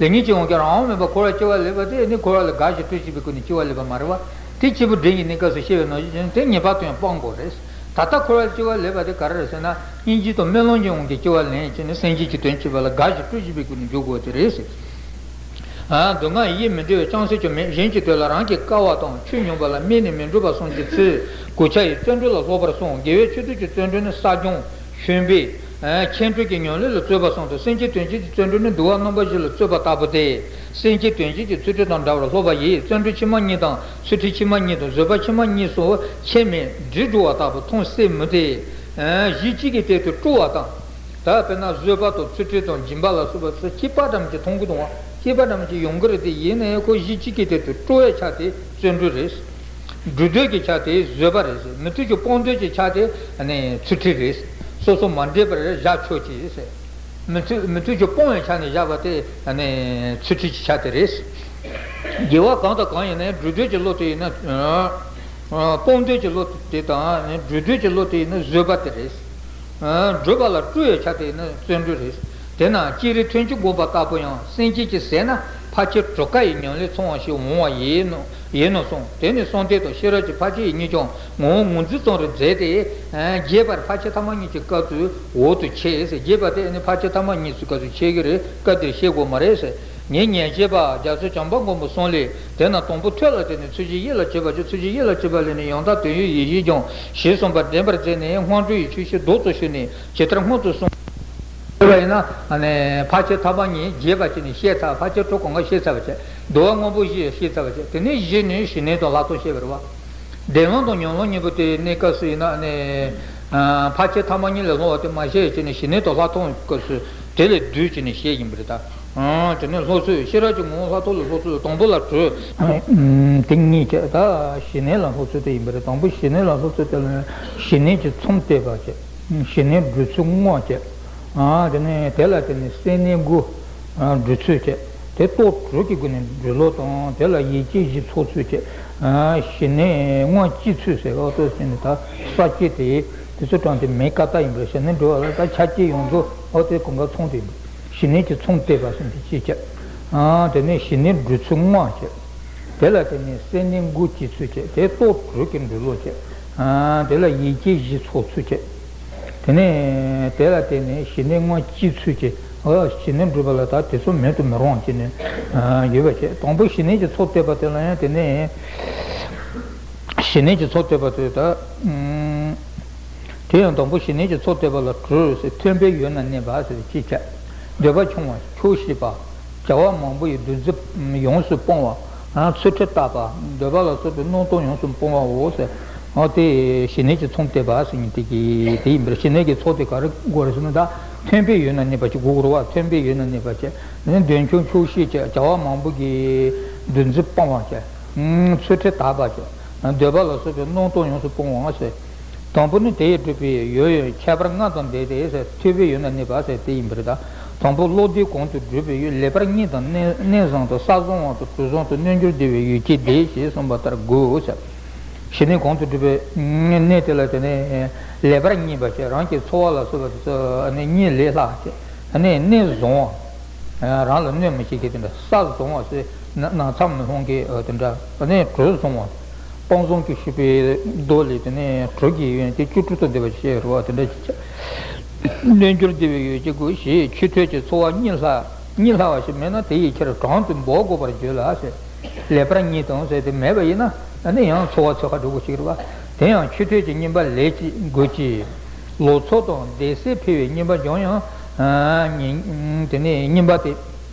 རེད། ལེགས་ཉེས་ཀྱི་དབང་གིས་རང་དབང་མེད་པར་འཁོར་བར་སྐྱེ་བ་ལེན་པ་དེ་ནི་འཁོར་བ་ལ་དགའ་ཞིང་སྤྲོ་ཞིང་པའི་སྒོ་ནས་སྐྱེ་བ་ལེན་པ་མ་རེད་བ། དེ་སྐྱེས་བུ་འབྲིང་གི་གནས་སྐབས་སུ་བཤད་པའི་ནང་བཞིན་དེ་ངེས་པར་དུ་ཡང་སྤང་དགོས་རེད། ད་ལྟ་འཁོར་བར་སྐྱེ་བ་ལེན་པ་དེ་ག་རེ་རེད་ཟེར་ན། སྙིང་རྗེ་དང་སྨོན་ལམ་གྱི་དབང་གིས་སྐྱེ་བ་ལེན་བྱས་ནས་སེམས་ཅན་གྱི་དོན་བྱེད་པ་ལ་དགའ་ཞིང་སྤྲོ་ཞིང་པའི་སྒོ་ནས་འཇུག་དགོས་དེ་རེད་ཟེར། སྡུག་བསྔལ་ཡིད་མི་བདེ་བའི་ཅང་སེ་ཅང་མེད། གཞན་གྱི་དོན་ལ་རང་གི་དཀའ་བ་དང་ཆོས་ཉམས་པ་ལ་དམིགས་ནས་མི་འགྲོ་བར་གསུངས་ཀྱི་ཚུལ་གུས་ཕྱག་ཡི་བརྩོན་འགྲུས་ལ་སློབ་པར་གསུངས། དགེ་བའི་ཆོས་སྡུད་ཀྱི་བརྩོན་འགྲུས་ནི་བསགས་སྦྱོང་ཤུགས་འབད། ཁྱད་འཕགས་ཀྱི་ཉམས་ལེན་ལ་རྩོད་པ་གསུམ་དང་། སེམས་ཅན་དོན་བྱེད་ཀྱི་བརྩོན་འགྲུས་ནི་འདུལ་བ་རྣམ་པ་བཞི་ལ་རྩོད་པ་ལྟ་བུ་སྟེ། སེམས་ཅན་དོན་བྱེད་ཀྱི་ཚུལ་ཁྲིམས་དང་འདྲ་བར་སློབ་པ་ཡིས། བརྩོན་འགྲུས་ཕྱི་མ་གཉིས་དང་ཚུལ་ཁྲིམས་ཕྱི་མ་གཉིས་སུ་ཁྱད་མེད་འདྲིས་འགྲོ་བ་ལྟ་བུ་མཐོང་སེམས་མུ་སྟེ། གཞི་གཅིག་གི་སྟེང་དུ་སྤྲོ་བ་དང་། ད་དཔེར་ན་བཟོད་པ་དང་ཚུལ་ཁྲིམས་དང་སྦྱིན་པ་ལ་སོགས་པ་ཚུལ་སྐྱེས་པ་ཙམ་གྱིས་མཐོང་གི་འདུག་བ། སྐྱེས་པ་ཙམ་གྱིས་ཡོང་གི་རེད་དེ། ཡིན་ནའི་ཁོ་གཞི་གཅིག་གི་སྟེང་དུ་སྤྲོ་བའི་ཆ་དེ་བརྩོན་འགྲུས་རེད། སྒྲུབ་འདོད་ཀྱི་ཆ་དེ་བཟོད་པ་རེད། མུ་མཐུད་ཀྱི་སྤོང་འདོད་ཀྱི་ཆ་དེ་ཚུལ་ཁྲིམས་རེད། སོ་སོ་མ་འདྲེས་པར་བཞག་ཆོག་ཅེས། མུ་མཐུད་མུ་མཐུད་ཀྱི་སྤོང་བའི་ཆ་ནས་བཞག་པ་དེ་ཚུལ་ཁྲིམས་ཀྱི་ཆ་དེ་རེད། དགེ་བ་གང་དང་གང་ཡིན་ནའི་སྒྲུབ་འདོད་ཀྱི་བློ་དེ་ཡིན་ན། སྤོང་འདོད་ཀྱི་བློ་དེ་དང་སྒྲུབ་འདོད་ཀྱི་བློ་དེ་ཡིན་ན་བཟོད་པ་དེ་རེད། སྒྲུབ་པ་ལ་སྤྲོ་བའི་ཆ་དེ་ཡིན་ན་བརྩོན་འགྲུས་རེད། དེས་ན་སྤྱིར་ཐུན་གྱི་དགོངས་པ་ལྟ་བུ་ཡང་། སེམས་ཅན་གྱི་ཟས་ན་ཕར་ཕྱིན་དྲུག་ཀ་ཡི་ཉམས་ལེན་ཚང་བ་ཞིག་འོང་བ་ཡིན་ནོ། ཡིན་ནོ་གསུངས། དེ་ནི་གསང་སྟེ་དང་ཤེས་རབ་ཀྱི་ཕར་ཕྱིན་ཡིན་གཉིས་ཀྱང་ངོ་བོ་ངོས་འཛིན་ཙམ་རེ་མཛད་དེ། རྒྱས་པར་ཕར་ཕྱིན་ཐ་མ་གཉིས་ཀྱི་སྐབས་སུ་འོག་ཏུ་འཆད་ཟེར། རྒྱས་པ་དེ་ནི་ཕར་ཕྱིན་ཐ་མ་གཉིས་ཀྱི་སྐབས་སུ་འཆད་ཀྱི་རེད། སྐབས་འདིར་བཤད་དགོས་མ་རེད་ཟེར། ངས་ཉན་བཤད་པ། རྒྱ་མཚོའི་བྱམས་པ་མགོན་པོ་གསུངས་ལས། དེས་ན་དང་པོ་ཐོས་ལ་བརྟེན་ནས་ཚུལ་གཞི་དབྱིངས་ལ་དཔྱད་པ་བྱེད། ཚུལ་གཞི་དབྱིངས་ལ་དཔྱད་པ་ལས་ནས་ཡང་དག་དོན་ཡོད་ཡེ་ཤེས་སྦྱོང་ཞེས་གསུངས་པ་འདྲེན་པར་མཛད་ནས་སྔོན་འགྲོ་ཡི་ཆོས་བཤད་ལྡོག་ཏུ་ཞུས་ནས་ཇི་ལྟར་སྔོན་དུ་སོང་། དེ་བ་ཡིན་ན་ཕར་ཕྱིན་ཐ་མ་གཉིས་རྒྱས་པ་བྱས་ནས་བཤད་ཚར། ཕར་ཕྱིན་དྲུག་གོང་ཀ་བཤད་ཚར་བ་བྱས། བསྡུ་བ་དངོས་པོ་བཞི་བཤད་ཚར་བ་བྱས། དེ་ནས་བཞི་ནས་ཞི་གནས་དང་ལྷག་མཐོང་བཤད་པ་རེད་བ། བདེན་ལམ་དང་ཉམས་ལེན་གཉིས་པོ་དེ་གནས་སྐབས་སུ་ཡིན་ན་ནི། ཕར་ཕྱིན་ཐ་མ་གཉིས་ལས་སློང་བ་དེ་མ་བཤད་བྱས་ནས་ཞི་གནས་དང་ལྷག་མཐོང་སྐབས་སུ་དེ་ལས་བསྡུས་བྱས་ནས་བཤད་ཡིན་པ་རེད་ད། དེ་ནས་སློབ་ཚུལ་ཤེས་རབ་ཀྱི་ངོ་བོ་ལྷག་མཐོང་ལ་སློབ་ཚུལ་དང་པོ་ལ་དྲོད། དེ་གཉིས་ཀྱི་ད་ཞི་གནས་ལ་སློབ་ཚུལ་དེ་ཡིན་པ་རེད། དང་པོ་ཞི་གནས་ལ་སློབ་ཚུལ་དེ་ལ་ཞི་གནས་ཀྱི་ཚོམས་བསྟན་པ་བྱས། ཞི་གནས་སྒྲུབ་ཚུལ་དངོས་བྱས། དེ་ནས་དེ་ལ་དེ་ནས་སེམས་གནས་དགུ་སྒྲུབ་ཚུལ་བྱས། དེ་རྟོག་དྲུག་གི་སྒོ་ནས་འགྲོ་ལུགས་དང་། དེ་ལ་ཡིད་ཀྱི་གཞི་ཚོགས་ཚུལ་བཅས། ཨ། ཞི་གནས་དངོས་སྐྱེས་ཚུལ་ཟེར་བ་ཏོ་ཟེར་ནས། ད་ས་བཅད་དེ་དེ་ཚོ་དྲངས་ཏེ་མེད་ཀ་ཏ་ཡིན་པར། ཞི་གནས་འགྲོ་བ་ལ་ད་ཆ་བཅད་ཡོངས་རྫོགས་འོ་དེ་གོང་ཀ་ཚང་དེ་ཞི་གནས་ཀྱི་ཚོགས་བསྟན་པ་ཟེར་ནས་དེ་བཅས་བྱས། ཨ། དེ་ནས་ཞི་གནས་འགྲོ་ཚུལ་དངོས་བཅས། དེ་ལ་དེ་ནས་སེམས་གནས་འགུགས་བྱེད་ཚུལ་བཅས། དེ་རྟོག་དྲུག་གི་འགྲོ་ལུགས་བཅས། ཨ། དེ་ལ་ཡིད་ཀྱི་གཞི་ཚོགས་ཚུལ་བཅས། དེ་ནས་དེ་ལ་དེ་ནས་ཞི་གནས་དངོས་སྐྱེས་ཚུལ་བཅས། ཨ། ཞི་གནས་འགྲུབ་པ་ལ་ད་དེ་ཚོ་མེད་དུ་མི་རུང་བ་བྱས་ནས། ཨ། ཡོད་པ་བྱས། དང་པོ་ཞི་གནས་ཀྱི་ཚོགས་བསྟན་པ་དེ་ལ་ཡང་དེ་ནས་ཞི་གནས་ཀྱི་ཚོགས་བསྟན་པ་དེ་ད། ཨུམ། དེ་ཡང་དང་པོ་ཞི་གནས་ཀྱི་ཚོགས་བསྟན་པ་ལ་དྲུག་ཟེར། མཐུན་པའི་ཡུལ་ན་གནས་པ་ཟེར་གཅིག་བྱས། འདོད་པ་ཆུང་བ་ཆོག་ཤེས་པ། བྱ་བ་མང་པོ་ཡི་འདུ་འཛི་ཡོངས་སུ་སྤོང་བ། ཨ། ཚུལ་ཁྲིམས་དག་པ། འདོད་པ་ལ་སོགས་པའི་སྣང་སྟོབས་ཡོངས་སུ་སྤོང་བའོ་ཟེར། ཨོ་དེ་ཞི་གནས་ཀྱི་ཚོགས་བསྟན་པ་ཟེར་མཁན་དེ་གི་དེ་ཡིན་པར། ཞི་གནས་ཀྱི་ཚོགས་དེ་ག་རེ་དགོས་རེད་ཟེར་ན། ད་མཐུན་པའི་ཡུལ་ན་གནས་པ་ཅིག་དགོས་རེད་བ། མཐུན་པའི་ཡུལ་ན་གནས་པ་བྱས། འདོད་ཆུང་ཆོག་ཤེས་བྱས། བྱ་བ་མང་པོ་གི་འདུ་འཛི་སྤོང་བ་བྱས། ཚུལ་ཁྲིམས་དག་པ་བྱས། འདོད་པ་ལ་སོགས་པའི་སྣང་སྟོབས་ཡོངས་སུ་སྤོང་བ་ཟེར། དང་པོ་ནི་དེ་ཡིས་གྲུབ་པའི་ཡུལ་ཡི་ཁྱད་པར་ལྔ་དང་ལྡན་ཏེ་ཟེར། མཐུན་པའི་ཡུལ་ན་གནས་པ་ཟེར་དེ་ཡིན་པར། ད་དང་པོ་བློ་བདེ་གོང་དུ་གྲུབ་པའི་ཡུལ། ལེགས་པར་གཉིད་དང་གནས་གནས་བཟང་དང་། ས་བཟང་བ་དང་། གྲུ་བཟང་དང་། རྣལ་འབྱོར་བདེ་བའི་ཡུལ་གྱི་བདེ་ཞེས་གསུངས་པ་ལྟར་དགོས་ཟེར། ཞི་གནས་གོང་དུ་གྲུབ་པའི་གནས་དེ་ལ་དེ་ནས་ལེགས་པར་གཉིད་པ་བྱས། རང་གི་འཚོ་བ་ལ་སོགས་པ་དེ་ཚོ་གཉིད་ལས་ལྷག་བྱས། གནས་བཟང་བ། རང་ལ་གནོད་མི་བྱེད་མཁན་དེ་འདྲ། ས་བཟང་བ་ཟེར་ན་ན་ཚ་མི་སློང་མཁན་དེ་འདྲ། གནས་གྲུ་བཟང་བ། སྤང་བཟང་གི་ཞུས་པའི་མདོ་ལས་དེ་ནས་གྲུ་གི་ཡོན་ཏན་བཅུ་དྲུག་དང་ལྡན་པ་ཞིག་བཤད་རེད་བ། དེ་འདྲ་ཅིག་བྱས། རྣལ་འབྱོར་བདེ་བའི་ཡུལ་གྱི་སྒོ་ཞེས། ཆུ་ཐོགས་ཀྱི་འཚོ་བ་གཉིད་ལྷག་གཉིད་ལྷག་པ་ཞིག་མེད་ན་དེ་ཡི་ཕྱིར་གྲོང་དུ་འབོག་དགོས་པར་འགྱུར་ལ་ཟེར། ལེགས་པར་གཉིད་དང་ཟེར་དེ་མེད་པ་ཡིན་ན། ཨ་ནི་ཡང་འཚོ་བ་ཚོད་ཁ་འགྲོ་དགོས་ཞིག་རེད་བ། དེ་ཡང་ཆུ་ཐོགས་ཀྱི་གཉིད་པ་ལས་ཀྱི་དགོས་ཀྱི། ལོ་ཚོད་དང་བདེ་གསལ་འཕེལ་བའི་གཉིད་པ་འབྱུང་ཡང་། ཨ་ནི་དེ་ནས་གཉིད་པ་དེ་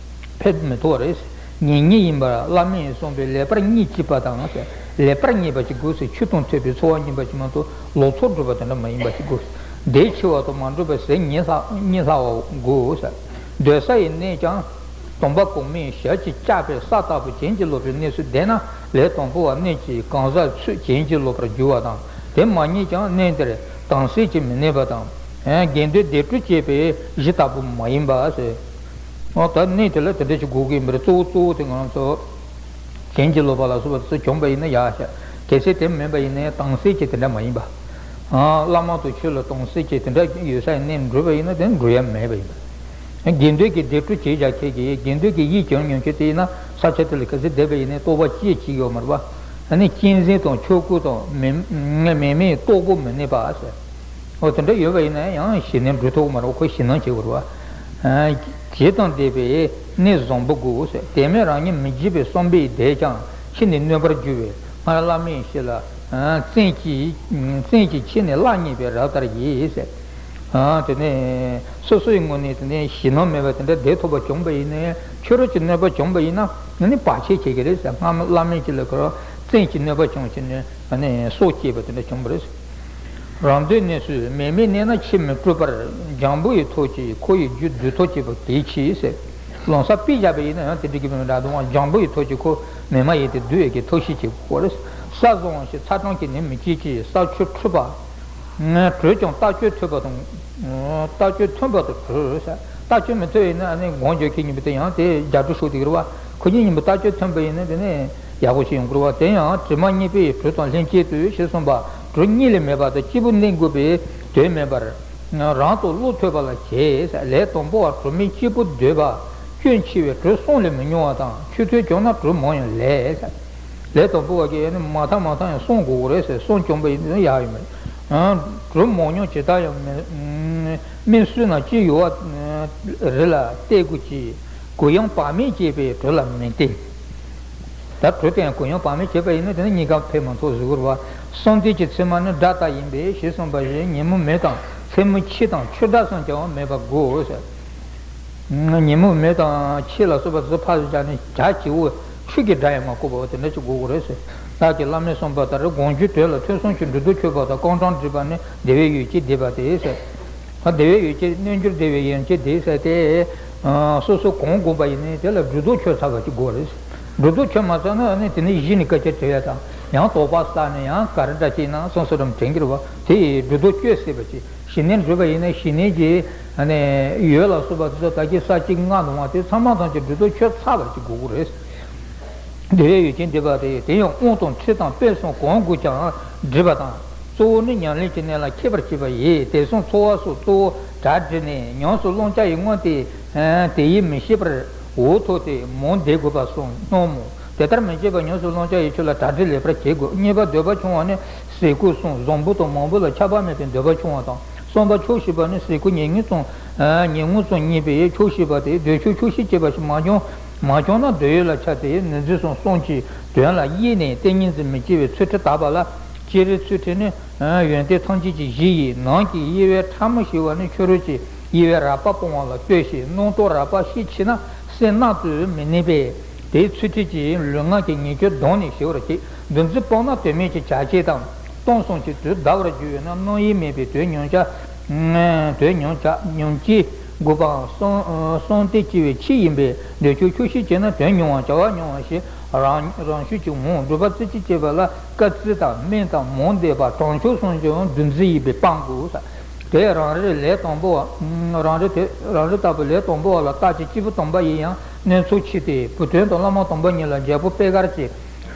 འཕེལ་མི་ཐུབ་པ་རེད། ངེས་གཉིད་ཡིན་པར་བླ་མས་གསུངས་པའི་ལེགས་པར་གཉིད་ཅེས་པ་དང་ཟེར། ལེགས་པར་གཉིད་པ་ཅིག་དགོས་ཟེར། ཆུ་དང་ཐོགས་པའི་འཚོ་བ་གཉིད་པ་ཅིག་མ་གཏོགས་ལོ་ཚོད་འགྲོ་བ་དེ་འདྲ་མ་ཡིན་པ་ཅིག་དགོས། བདེ་ཆེ་བ་དང་མ་འགྲོགས་པའི་ཟས་གཉིད་ལྷག་གཉིད་ལྷག་པ་དགོས་ཟེར། སྡོད་ས་ཡི་གནས་ཀྱང་། དང་པོ་གོང་མའི་ཞལ་གྱིས་བཅགས་པའི་ས་ལྟ་བུ་བྱིན་གྱིས་རློབ་པའི་གནས་སུ་བསྡད་ན། ལས་དང་པོ་བ་གནས་ཀྱི་གང་ཟག་ཚུད་བྱིན་གྱིས་རློབ་པར་འགྱུར་བ་དང་། དེ་མ་རྙེད་ཀྱང་གནས་འདིར་དྭངས་གསལ་གྱིས་མི་གནས་པ་དང་། དགེ་འདུན་བདེ་དྲོད་བསྐྱེད་པའི་གཞི་ལྟ་བུ་མ་ཡིན་པ་ཟེར། འོ་ད་གནས་དེ་ལ་དེ་འདྲ་ཞིག་དགོས་ཀྱི་ཡིན་པ་རེད། གཙོ་བོ་གཙོ་བོ་དེ་ང་རང་ཚོ་བྱིན་གྱིས་རློབ་པ་ལ་སོགས་པ་དེ་ཚོ་བྱུང་པ་ཡིན་ན་ཡག་ཤག་གལ་སྲིད་དེ་མིན་པ་ཡིན་ན་དྭངས་གསལ་གྱི་དེ་འདྲ་མ་ཡིན་པ། ཨ། བླ་མ་དང་ཆོས་ལ་དྭངས་གསལ་གྱི་དེ་འདྲ་ཡོད་ས་ཡིན་ན་འགྲུབ་པ་ཡིན་ན་དེ་འགྲུབ་ཡ་མེད་པ་ཡིན་པ། དགེ་འདུན་གྱི་བདེ་དྲོད་བྱེད་བྱ་ཁྱེད་ཀྱིས་དགེ་འདུན་གྱི་ཡིད་ཀྱང་ཉོན་ཁྱེད་དེ་ཡིན་ན་ས་ཆ་དེ་ལ་གལ་སྲིད་བསྡད་པ་ཡིན་ན་རྟོགས་པ་ཅི་ཡང་བྱེད་ཀྱི་ཡོད་མ་རེད་པ། ཨ་ནི་གཅན་གཟན་དང་ཁྱོ་ག་དང་མེ་མེ་མེ་ཡི་ལྟོ་གོས་མི་གནས་པ་ཟེར། འོ་དེ་འདྲ་ཡོད་པ་ཡིན་ན་ཡང་ཞི་གནས་འགྲུབ་ཐུབ་ཀྱི་མ་རེད། ཁོ་ཞེད་སྣང་བྱེད་དགོས་རེད་བ། ཨ། ཞི་དང་བདེ་བའི་གནས་བཟང་པོ་དགོས་ཟེར། དེ་མེད་རང་ཉིད་མི་བརྗེད་པའི་བསམ་པས་བསྡད་ཀྱང་ཕྱི་ནས་གནོད་པར་འགྱུར་བས། སྔར་བླ་མའི་ཞལ་ལ། ཨ། བཙན་གྱིས་བཙན་གྱིས་ཕྱི་ནས་གླགས་རྙེད་པའི་རབ་ལྟར་བཞེས་ཟེར། ཨ། དེ་ནས་སོ་སོའི་ངོས་ནས་དེ་ནས་ཞེད་སྣང་མེད་པ་དེ་འདྲ་བསྡད་ཐུབ་པ་བྱུང་པ་ཡིན་ན། ཕྱི་རོལ་གྱི་གནོད་པ་བྱུང་པ་ཡིན་ན་ཨ་ནི་བར་ཆད་བྱེད་ཀྱི་རེད་ཟེར། སྔར་བླ་མའི་ཞལ་ལ་ཁོ་རང་བཙན་གྱིས་གནོད་པ་བྱུང་བྱས་ནས་ཨ་ནི་སྲོག་བཅད་པ་དེ་འདྲ་བྱུང་བ་རེད་ཟེར། རང་འདོད་གནས་སུ་མེ་མེ་གནས་ན་ཕྱིར་མི་སྤྲོད་པར། འཇམ་པོ་ཡི་ཐོག་གཅིག་ཁོ་ཡི་རྒྱུད་སྡུད་ཐབས་བྱེད་པ་གལ་ཆེ་ཟེར། ལམ་སང་ཕུད་བཞག་པ་ཡིན་ན་ཡང་དེ་འགྲིག་གི་མེད་པ་འདྲ་འདུག་འཇམ་པོ་ཡི་ཐོག་གཅིག་ཁོ་མེ་མ་ཡིན་ཏེ་སྡུད་ཡས་ཀྱི་ཐབས་ཤེས་བྱེད་དགོས་རེད། ས་བཟང་བ་ཞིག་ཚ་གྲང་གིས་ནི་མི་སྐྱེ་ཅིང་ས་ཆུ་འཁྲུགས་པ། དྲོད་ཀྱང་ལྟ་སྤྱོད་མཐུན་པ་དང་། ལྟ་སྤྱོད་མཐུན་པ་དང་དྲོད་ཟེར། ལྟ་སྤྱོད་མི་མཐུན་ཡིན་ན་ཨ་ནི་གང་འཇོག་གི་ཉིན་པོ་དེ་ཡང་དེ་རྒྱ་གྲོགས་ཤོར་དེ་གི་རེད་བ། ཁོ་གཉིས་ཉིན་པོ་ལྟ་སྤྱོད་མཐུན་པ་ཡིན་ན་དེ་ནི་ཡག་པོ་ཞིག་ཡོང་གི་རེད་བ། དེ་ཡང་དྲི་མ་གཉིས་པོའི་དྲོད་དང་ལྷན་ཅིག་ཏུ་ཞེས་གསུངས་པ། དྲོད་གཉིས་ལས་མེད་པ་དང་སྐྱིད་པོ་གནས་དགོས་པའི་དོན་མིན་པར། རང་དང་བློ་མཐུན་པ་ལ་བྱེད། ལས་དང་པོ་བ་དྲོད་མེད་སྐྱིད་པོ་འདོད་པ། སྐྱོན་ཆེ་བས་དྲོད་བསམ་ལས་མི་ཉུང་བ་དང་། ཆུ་ཚོད་བྱུང་ན་དྲོད་མང་ཡང་ལས། ལས་དང་པོ་བ་གི་ཨ་ནི་མ་ཐག་མ་ཐག་ཡང་བསམ་དགོས་རེད་ཟེར། བསམ་བྱུང་པ་ཡིན་ན་ཡག་ཡོད་མེད། དྲོད་མང་ཉུང་ཇི་ལྟར་ཡང་མི་སྨིན་སྲོལ་ན་ཅི་ཡོད་བ་རེད་ལ་བལྟས་དགོས་ཀྱི། གུ་ཡངས་བག་མེད་བྱས་པས་དྲོད་ལ་མི་བརྟེན། ད་དྲོད་དེ་ཡང་གུ་ཡངས་བག་མེད་བྱས་པ་ཡིན་ན་དེ་ནི་གཉིས་ཀ་ཕན་མ་ཐོགས་ཟེར་གི་རེད་བ། བསམ་གཏན་གྱི་མཚན་མ་ནི་སྒྲ་ལྟར་ཡིན་པས་ཞེས་གསུངས་པ་བཞིན་ཉོན་མོངས་མེ་དང་མཚན་མོ་ཆུ་དང་ཆུ་སྒྲ་གསུམ་ཀྱང་མེད་པ་དགོས་ཟེར། ཉོན་མོངས་མེ་དང་ཆུ་ལ་སོགས་པ་དེ་ཚོ་ཕར་བཞག་ནས་བྱ་བྱེད་པོ་ཆུ་གི་སྒྲ་ཡང་མ་གོ་བ་དེ་འདྲ་ཅིག་དགོས་དགོས་རེད་ཟེར། བདག་གིས་བླ་མས་གསུངས་པ་ལྟར་གང་རྒྱུ་དོན་ལ་ཐོས་བསམ་གྱིས་འགྲོ་འདུག་འཁྱོལ་བ་དང་རྐང་གྲངས་འགྲིག་པ་ནི་བདེ་བའི་ཡུལ་གྱི་བདེ་བ་སྟེ་ཟེར། ད་བདེ་བའི་ཡུལ་གྱི་རྣལ་འབྱོར་བདེ་བའི་ཡུལ་གྱི་བདེ་ཟེར་ཏེ། སོ་སོ་གང་དགོས་པ་ཡིན་ནའི་དེ་ལ་འགྲོ་འདུག་འཁྱོལ་ཚར་བ་ཅིག་དགོས་རེད། འགྲོ་འདུག་འཁྱོལ་མ་ཚར་ན་ཨ་ནི་དེ་ནས་གཞི་ནས་སྐད་ཆ་དྲི་ཡ་དང་ ཡང་དོགས་པ་ཟ་ནས་ཡང་ག་རེ་འདྲ་ཅིག་ན་སོང་སོ་འགྲམ་དྲན་གྱི་རེད་བ། དེ་ཡིས་སྒྲུབ་རྡོ་གཅོད་སྲིད་པ་ཅིག་ཞི་གནས་འགྲུབ་པ་ཡིན་ན་ཞི་གནས་ཀྱི་ཨ་ནི་འོད་ལ་སོགས་པ་དེ་ཚོ་ད་གིན་ས་བཅད་ལྔ་ལ་འོང་བ་དེ་ཚང་མ་ཐམས་ཅད་སྒྲུབ་རྡོ་ཆོད་ཚར་བ་ཅིག་དགོས་ཀྱི་རེད། འདི་ལས་ཡུལ་ཅན་འདི་པ་དེ་དེ་ཡང་དབང་དང་ཁྲིད་དང་སྤེལ་གསུམ་གང་དགོས་ཀྱང་སྒྲིབ་པ་དང་། གཙོ་བོ་ནི་ཉམས་ལེན་གྱི་གནས་ལ་མཁས་པར་བྱེད་པ་ཡིས། དེ་གསུམ་འཚོ་བ་སོགས་གཙོ་བོ་གྲ་སྒྲིག་ནས་ཉམས་སུ་བླང་བྱ་ཡི་སྔོན་དེ་དེ་ཡིས་མི་ཤེས་པར་འོ་ཐོག་སྟེ་མང་བསྡད་དགོས་པ་གསུངས་སྣང་མོད། དེ་ལྟར་མི་བྱེད་པར་ཉམས་སུ་བླང་བྱ་ཡི་ཆོས་ལ་གྲ་སྒྲིག་ལེགས་པར་བྱེད་དགོས། གཉིས་པ་འདོད་པ་ཆུང་བ་ནི་ཟས་གོས་གསུམ་བཟང་པོ་དང་མང་པོ་ལ་ཆགས་པ་མེད་པའི་འདོད་པ་ཆུང་བ་དང་། གསུམ་པ་ཆོག་ཤེས་པ་ནི་ཟས་གོས་ཉུང་ངུ་ཙམ་ཉུང་ངུ་ཙམ་རྙེད་པའི་ཆོག་ཤེས་པ་སྟེ། འདོད་ཆོག་ཆོག་ཤེས་བྱེད་པ་ཞིག་མ་བྱུང་མ་བྱུང་ན་འདོད་ཡོན་ལ་ཆགས་ཏེ་ནི་རྫས་གསུམ་གསུམ་གྱི་དོན་ལ་དབྱེ་ནས་ཏིང་ངེ་འཛིན་མི་སྐྱེ་བའི་ཚུལ་ཁྲིམས་དག་པ་ལ། སྤྱིར་ཚུལ་ཁྲིམས་ནི་ཡོན་ཏན་ཐམས་ཅད་ཀྱི་གཞི་ཡིན། ནང་གི་དབྱེ་བའི་ཕྲ་མོ་ཞེས་པ་ནི་ཕྱི་རོལ་གྱི་དབྱེ་བའི་རགས་པ་སྤོང་བ་ལ་ལྟོས་ཤིག་རྣམ་རྟོག་རགས་པ་ཤས་ཆེ་ན་སེམས་རྣམ་རྟོག་མི་གནས་པས། དེའི་ཚུལ་ཁྲིམས་ཀྱིས་ལུས་ངག་གི་ཉེས་སྤྱོད་བསྡམས་ནས་ཞི་བར་བྱེད། འདུ་འཛི་སྤངས་ན་དོན་མེད་ཀྱི་བྱ་བྱེད་དང་། སྟོང་གསུམ་གྱི་དུས་འདའ་བར་འགྱུར་ཡོད་ན་རྣམ་གཡེང་མེད་པའི་དོན་ཉམས་བྱ། དོན་ཉམས་བྱ་ཉམས་བྱེད་དགོས་པའང་གསུམ་གསུམ་སྟེ་སྐྱེ་བའི་ཆེད་ཡིན་པས། འདོད་ཆོག་ཆོག་ཤེས་བྱས་ན་དོན་ཉུང་བ་བྱ་བ་ཉུང་བ་ཞེས་རང་རང་ཤུགས་ཀྱིས་འོང་། སྒྲུབ་པ་རྩེ་གཅིག་བྱེད་པ་ལ་དཀའ་ཚེགས་དང་སྨན་དང་མང་བསྡད་པ་དྲང་ཕྱོགས་སོང་ཀྱང་འདུ་འཛི་ཡིས་པས་སྤང་དགོས། དེ་རང་རེ་ལས་དང་པོ་བ། རང་རེ་དེ་རང་རེ་ལྟ་བུ་ལས་དང་པོ་བ་ལ་བརྟག་ཅིང་སྐྱེས་བུ་དམ་པ་ཡི་ཡང་གནོད་ཚུལ་ཆེ་སྟེ། བུ་སྟོན་དང་བླ་མ་དམ་པ་གཉིས་ལ་རྒྱལ་པོ་པེ་དཀར་གྱིས་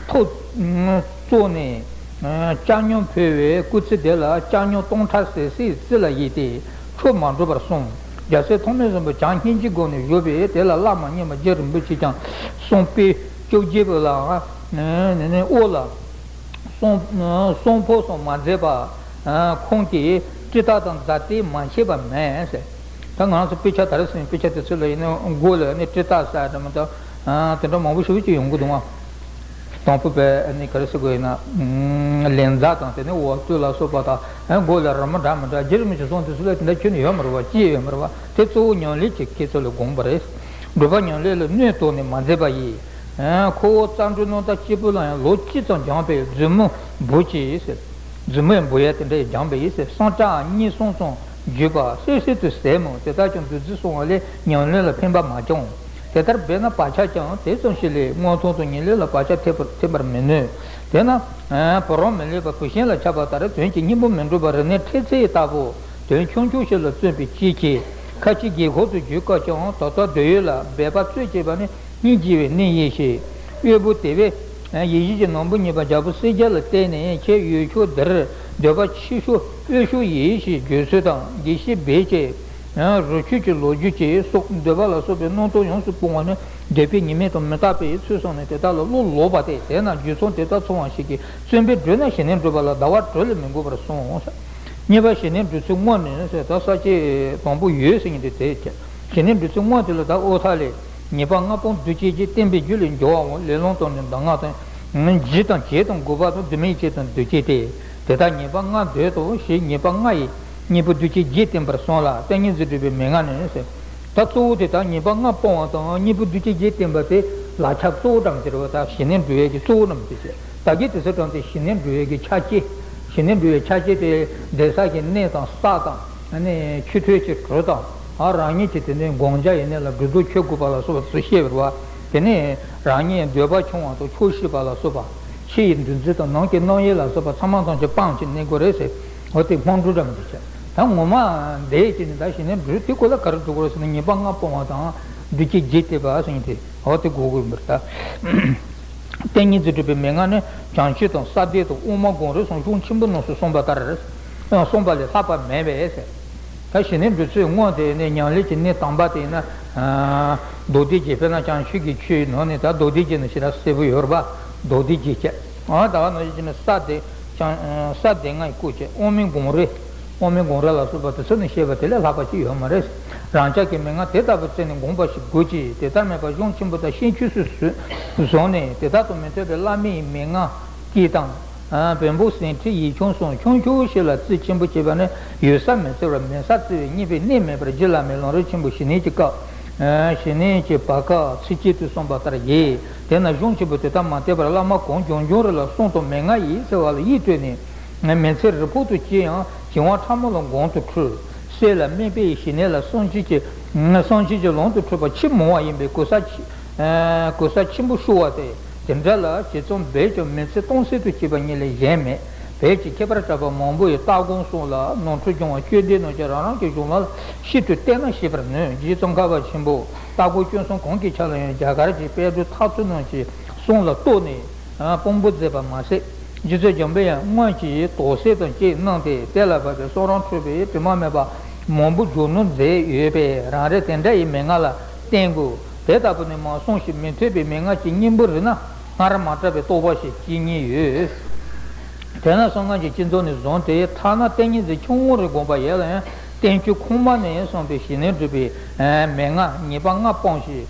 ཐོ་བཙུགས་ནས་ལྕགས་སྨྱུག་ཕུལ་བའི་སྐུ་ཚེ་དེ་ལ་ལྕགས་སྨྱུག་སྟོང་ཕྲག་ཟད་སའི་རྩི་ལ་གཡེལ་ཏེ་འཕྲོ་མ་འགྲོ་བར་སོང་། རྒྱལ་སྲས་ཐོགས་མེད་བཟང་པོས་བྱམས་སྙིང་རྗེའི་སྒོ་ནས་བཞུགས་པས་དེ་ལ་བླ་མ་སྙིང་པོ་རྗེ་རིན་པོ་ཆེ་ཀྱང་གསུང་དཔེ་བཅོ་བརྒྱད་པོ་ལའང་ཨོ་ལ། གསུང་གསུང་ཕོ་སོགས་མ་མཛད་པ། ཁོང་གིས་ཀྲི་ཏ་དང་ཛཱ་ཏི་མ་མཆིས་པ་མེད་ཟེར། ད་ང་རང་ཚོ་དཔེ་ཆ་དར་ཟིན་དཔེ་ཆ་དེ་ཚོ་ལ་ཡིན་ན་མགོ་ལ་ནི་ཀྲི་ཏ་ཟེར་དེ་མ་གཏོགས་དེ་འདྲ་མང་པོ་ཞེ་པོ་ཅིག་ཡོང་གི་འདུག་ཨ། དང་པོ་པའི་ནི་ག་རེ་ཟེར་དགོས་ཡིན་ན། ལན་ཛ་དང་དེ་ནི་འོ་ཏུ་ལ་སོགས་པ་དང་མགོ་ལ་རི་མོ་འདྲ་མི་འདྲ་རྗེ་རིན་པོ་ཆེ་གསུང་དེ་ཚོ་ལ་དེ་འདྲ་ཁྱོན་ནས་ཡོད་མ་རེད་བ། ཅི་ཡོད་མ་རེད་བ། དེ་གཙོ་བོ་ཉམས་ལེན་གྱི་ཁྱེད་ཚོ་ལ་དགོངས་པ་རེད། སྒྲུབ་པ་ཉམས་ལེན་ལ་སྣོད་དོར་ནས་མ་མཛད་པ་ཡིས། ཁོ་བོ་རྩ་འགྲོའི་རྣམ་དག་སྐྱེས་བུ་ལ་ཡང་ལོ་གཅིག་ཙམ་སྦྱངས་པས་མཛུབ་མོ་འབུ་ཅི་ཟེར། མཛུབ་མོས་འབུ་ཡ་དེ་འདྲ་ཡི་སྦྱངས་པ་ཡིས་ཟེར། སང་ཀྲག་གཉིས་གསུམ་ཙམ་བརྒྱུད་པ་སོད་སོད་དུ་ཟད་མོད། དེ་དག་ཀྱང་འདུ་འཛི་སོང་བ་ལས་ཉམས་ལེན་ལ་ཕན་པ་མ་བྱུང་། དེ་ལྟར་འབད་ན་བག་ཆགས་ཀྱང་དེ་ཙམ་ཞིག་ལས་མངོན་མཐོ་དང་ཉམས་ལེན་ལ་བག་ཆགས་ཐེབས་པར་ཐེབས་པར་མི་ནུས། དེས་ན་བུ་རམ་མི་ལེགས་པ་བུ་ཤིང་ལ་ཆགས་པ་ལྟར་དོན་གྱི་སྙིང་པོ་མི་འགྲུབ་པ་རིག་གནས་འཕྲད་ཚད་ལྟ་བུ། དོན་ཆུང་ཆུང་ཞིག་ལ་བརྩོན་པའི་དཔྱིས་ཀྱིས་ཁ་ཆེ་རྒས་འཁོགས་སུ་གྱུར་སྐབས་ཀྱང་ད་ལྟ་འདོད་ཡོན་ལ་འབད་པ་རྩོལ་བཅས་པ་ནི་སྙིང་རྗེ་བའི་གནས་ཡིན་ཞེས། དབུལ་པོ་དེ་བས་ཡེ་ཤེས་ཀྱི་སྣམ་བུ་གཉིས་པ་རྒྱལ་པོ་སེར་སྐྱ་ལ་བརྟེན་ནས་ཁྱེད་ཡུལ་ཕྱོགས་འདིར་འདོད་པ་ཆེ་ཤོས་དབུལ་ཤོས་ཡིན་ཞེས་བརྗོད་ཚུལ་དང་དགེ་བཤེས་སྦས་ཀྱིས་རི་ཁྱོད་ཀྱི་ལོ་རྒྱུས་ཀྱི་སོགས་འདོད་པ་ལ་སོགས་པའི་རྣམ་རྟོག་ཡོངས་སུ་སྤོང་བ་ནི་འདོད་པའི་ཉེས་དམིགས་དང་མི་རྟག་པའི་ཚུལ་བསམས་ནས་དེ་དག་ལ་བློ་ལོག་པ་སྟེ། དེས་ན་རྒྱུ་མཚན་དེ་དག་ཚང་བ་ཞིག་གིས་བརྩོན་པས་བསྒྲུབས་ན་ཞི་གནས་འགྲུབ་པ་ལ་ཟླ་བ་དྲུག་ལས་མི་འགོར་བར་གསུངས། གཉིས་པ་ཞི་གནས་འགྲུབ་ཚུལ་དངོས་ནི་ཟེར། ད་ས་བཅད་དང་པོ་ཡོད་ཟེར་མཁན་དེ་དེ་བྱས། ཞི་གནས་འགྲུབ་ཚུལ་དངོས་དེ་ལ་ད་ཨོ་ཐ་ལས་ཉེས་པ་ལྔ་སྤོང་བདུད་བཅོམ་གྱིས། བསྟན་པའི་རྒྱུ་ལས་འགྱུར་བའོ། ལེ་ལོ་དང་ནི་གདམས་ངག་དང་། བཞི་དང་བྱད་དང་འགུགས་པ་དང་། དུ་མའི་ཆོས་དང་བདུད་བཅོམ་སྟེ། དེ་དག་ཉེས་པ་ལྔ་འདོད་དོ་ཞེས་ཉེས་པ་ལྔ་ཡི་གཉེན་པོ་བདུད་བཅོམ་བརྒྱད་བསྟན་པར་གསུངས་ལ། ཏིང་ངེ་འཛིན་སྒྲུབ་པའི་མན་ངག་ནི་ཟེར། ད་གཙོ་བོ་དེ་དག་ཉེས་པ་ལྔ་སྤོང་བ་དང་གཉེན་པོ་བདུད་བཅོམ་བརྒྱད་བསྟན་པ་དེ་ལག་ཆ་གཙོ་བོ་འགྲམ་དེ་རེད་བ། ད་ཞི་གནས་འགྲུབ་ཡས་ཀྱི་གཙོ་བོ་འགྲམ་དེ་བྱས། ད་གིན་དེ་ཚོ་དྲངས་ཏེ་ཞི་གནས་འགྲུབ་ཡས་ཀྱི་ཆ་རྐྱེན། ཞི་གནས་འགྲུབ་ཡས་ཆ་རྐྱེན་དེ་བསྡད་ས་ཀྱི་གནས་དང་ས་དང་། ཨ་ནི་ཆུ་ཐོད་ཀྱི་གྲུ་དང་། ཨ་རང་ཉིད་ཀྱི་དེ་ནས་དགོངས་འཆར་ཡིན་ནའི་ལ་སྒྲུབ་རྡོ་ཆོད་དགོས་པ་ལ་སོགས་པ་ཚུལ་བཤད་པ་རེད་བ། དེ་ནས་རང་ཉིད་འདོད་པ་ཆུང་བ་དང་ཆོག་ཤེས་པ་ལ་སོགས་པ། ཕྱི་ཡི་འདུ་འཛི་དང་ནང་གི་རྣམ་གཡེང་ལ་སོགས་པ་ཚང་མ་ཐམས་ཅད་སྤངས་ཀྱི་གནས་དགོས་རེད་ཟེར། འོ་དེ་སྔོན་འགྲོ་འདྲ་མི་འདྲ་བྱས། ད་ངོ་མ་འདས་ཀྱི་ནི་ད་ཞི་གནས་འགྲུབ་དེ་ཀོ་ལ་ག་རེ་འགྲུབ་དགོས་རེད་ཟེར་ན་ཉེས་པ་ལྔ་སྤོང་བ་དང་བདུད་བཅོམ་བརྒྱད་བསྟན་པ་ཟེར་མཁན་དེ། འོ་དེ་དགོས་དགོས་མི་རེད་ད། ཏིང་ངེ་འཛིན་སྒྲུབ་པའི་མན་ངག་ནི་བྱང་ཆུབ་དང་ས་བདུན་དང་དབུ་མ་སྒོམ་རིམ་གསུམ་གཞུང་ཆེན་པོ་རྣམས་སུ་གསུངས་པ་ལྟར། གསུངས་པ་ལས་ལྷག་པ་མེད་པས་ཟེར། ད་ཞི་གནས་འགྲུབ་ཚུལ་དངོས་དེ་ནི་ཉམས་ལེན་གྱི་གནས་དང་པ་དེ་ཡིན་ན། མདོ་སྡེ་རྒྱན་དཔེར་ན་བྱང་ཆུབ་ཀྱི་ཆོས་ནང་ནས་ད་མདོ་སྡེ་རྒྱན་ནི་ཞེ་དྲག་གསལ་པོ་ཡོད་རེད་པ། མདོ་སྡེ་རྒྱན་བྱས། ཨ་ད་ག་ནང་བཞིན་ནི་ས་བདུན། བྱང་ས་བདུན་ལྔ་ཡི་སྐོར་བྱས། དབུ་མའི་སྒོམ་རིམ། དབུ་མའི་སྒོམ་རིམ་ལ་སོགས་པ་དེ་ཚོ་ནི་བཤད་པ་དེ་ལས་ལྷག་པ་ཅིག་ཡོད་མ་རེད། རང་ཅག་གི་མན་ངག་དེ་ལྟ་བུ་བཙལ་ནས་སྒོམ་པ་ཞིག་དགོས་ཀྱི། དེ་ལྟར་མེད་པར་གཞུང་ཆེན་པོ་དང་ཤེས་ཆོས་སུ་བཟུང་ནས་དེ་དག་དང་མི་མཐུན་པའི་བླ་མའི་མན་ངག་གཅིག་དང་། བོན་པོ་ཟིན་བྲིས་ཡིག་ཆུང་གསུམ་ཆུང་ཆུང་ཞིག་ལ་རྩིས་ཆེན་པོ་བྱས་པ་ནི་ཡོད་ས་མི་བརྩི་བར་མེད་ས་བརྩི་བའི་རྙེད་པའི་གནས་མེད་པར་རྗེ་བླ་མའི་ལམ་རིམ་ཆེན་པོ་ཞི་གནས་ཀྱི་སྐབས། ཞི་གནས་ཀྱི་བར་སྐབས་ཚིགས་བཅད་དུ་གསུངས་པ་ལྟར་བཞེས། དེས་ན་གཞུང་ཆེན་པོ་དེ་དག་མ་བལྟས་པར་བླ་མ་གང་བྱུང་བྱུང་རེ་ལ་གསུང་དང་མན་ངག་ཡིན་ཟེར་བ་ལ་ཡིད་གཏད་ནས། མི་ཚེ་རིང་པོ་དུ་སྐྱེལ་ཡང་བྱིང་བ་ཕྲ་མོ་ལ་གོང་དུ་འཁྲུལ། སྲོད་ལ་སྨན་པས་ཞི་གནས་ལ་བསམ་བྱེད་ཀྱི་བསམ་བྱེད་ཀྱི་ལམ་དུ་འཁྲུལ་པ་ཆེས་མང་བ་ཡིན་པས་གོ་ས་ཆེ་གོ་ས་ཆེན་པོ་ཤོར་བ་སྟེ། དེ་འདྲ་ལ་ཇི་ཙམ་འབད་ཀྱང་མི་ཚེ་སྟོང་ཟད་དུ་སྐྱེས་པ་ཉིད་ལས་གཞན་མེད། བོད་ཀྱི་མཁས་པར་གྲགས་པ་མང་པོ་ཡི་ལྟ་དགོངས་གསུངས་ལ་ནོར་འཁྲུལ་བྱུང་བ་སྤྱོད་བདེ་རྣམས་ཀྱིས་རང་རང་གི་གཞུང་ལུགས་ལ་ཤིན་ཏུ་བལྟས་ན་ཤེས་པར་ནུས། རྗེ་ཙོང་ཁ་པ་ཆེན་པོ་ལྟ་སྒོ་སྐྱོན་གསུམ་གང་གི་ཆ་ལ་ཡང་རྒྱ་གར་གྱི་དཔལ་སྤྲུལ་ཐར་ཚུལ་རྣམས་ཀྱི་གསུང་ལ་གཏུགས་ནས་དཔང་པོ་མཛད་པ་མ་ཟད། རྗེ་བཙུན་འཇམ་དཔལ་དབྱངས་སྔོན་གྱི་དོགས་སེལ་དང་བཅས་གནང་སྟེ་དེ་ལ་བབས་པའི་གསུང་རབ་འཁྲུལ་པའི་དྲི་མ་མེད་པ་མང་པོ་སྦྱོར་ནུས་མཛད་ཡོད་པས་རང་རེ་དེ་འདྲ་ཡི་མན་ངག་ལ་བརྟེན་དགོས། དེ་ལྟ་བུ་ནི་མ་གསུངས་ཤིང་མི་ཐོས་པའི་མན་ངག་གི་སྙིང་པོ་རེད་ན་སྔར་མ་གྲགས་པའི་རྟོགས་པ་ཞིག་སྐྱེ་ཉེན་ཡོད། དེས་ན་གསང་སྔགས་ཀྱི་སྤྱི་ཚོགས་ནས་བཟུང་སྟེ་ཐ་ན་ཏིང་ངེ་འཛིན་ཆུང་ངུ་རེ་བསྒོམ་པ་ཡིན་ལ་ཡང་བསྟན་བཅོས་ཁོག་མ་ནས་གསུངས་པའི་ཞི་གནས་སྒྲུབ་པའི་མན་ངག་ཉེས་པ་ལྔ་སྤངས་ཤིང་།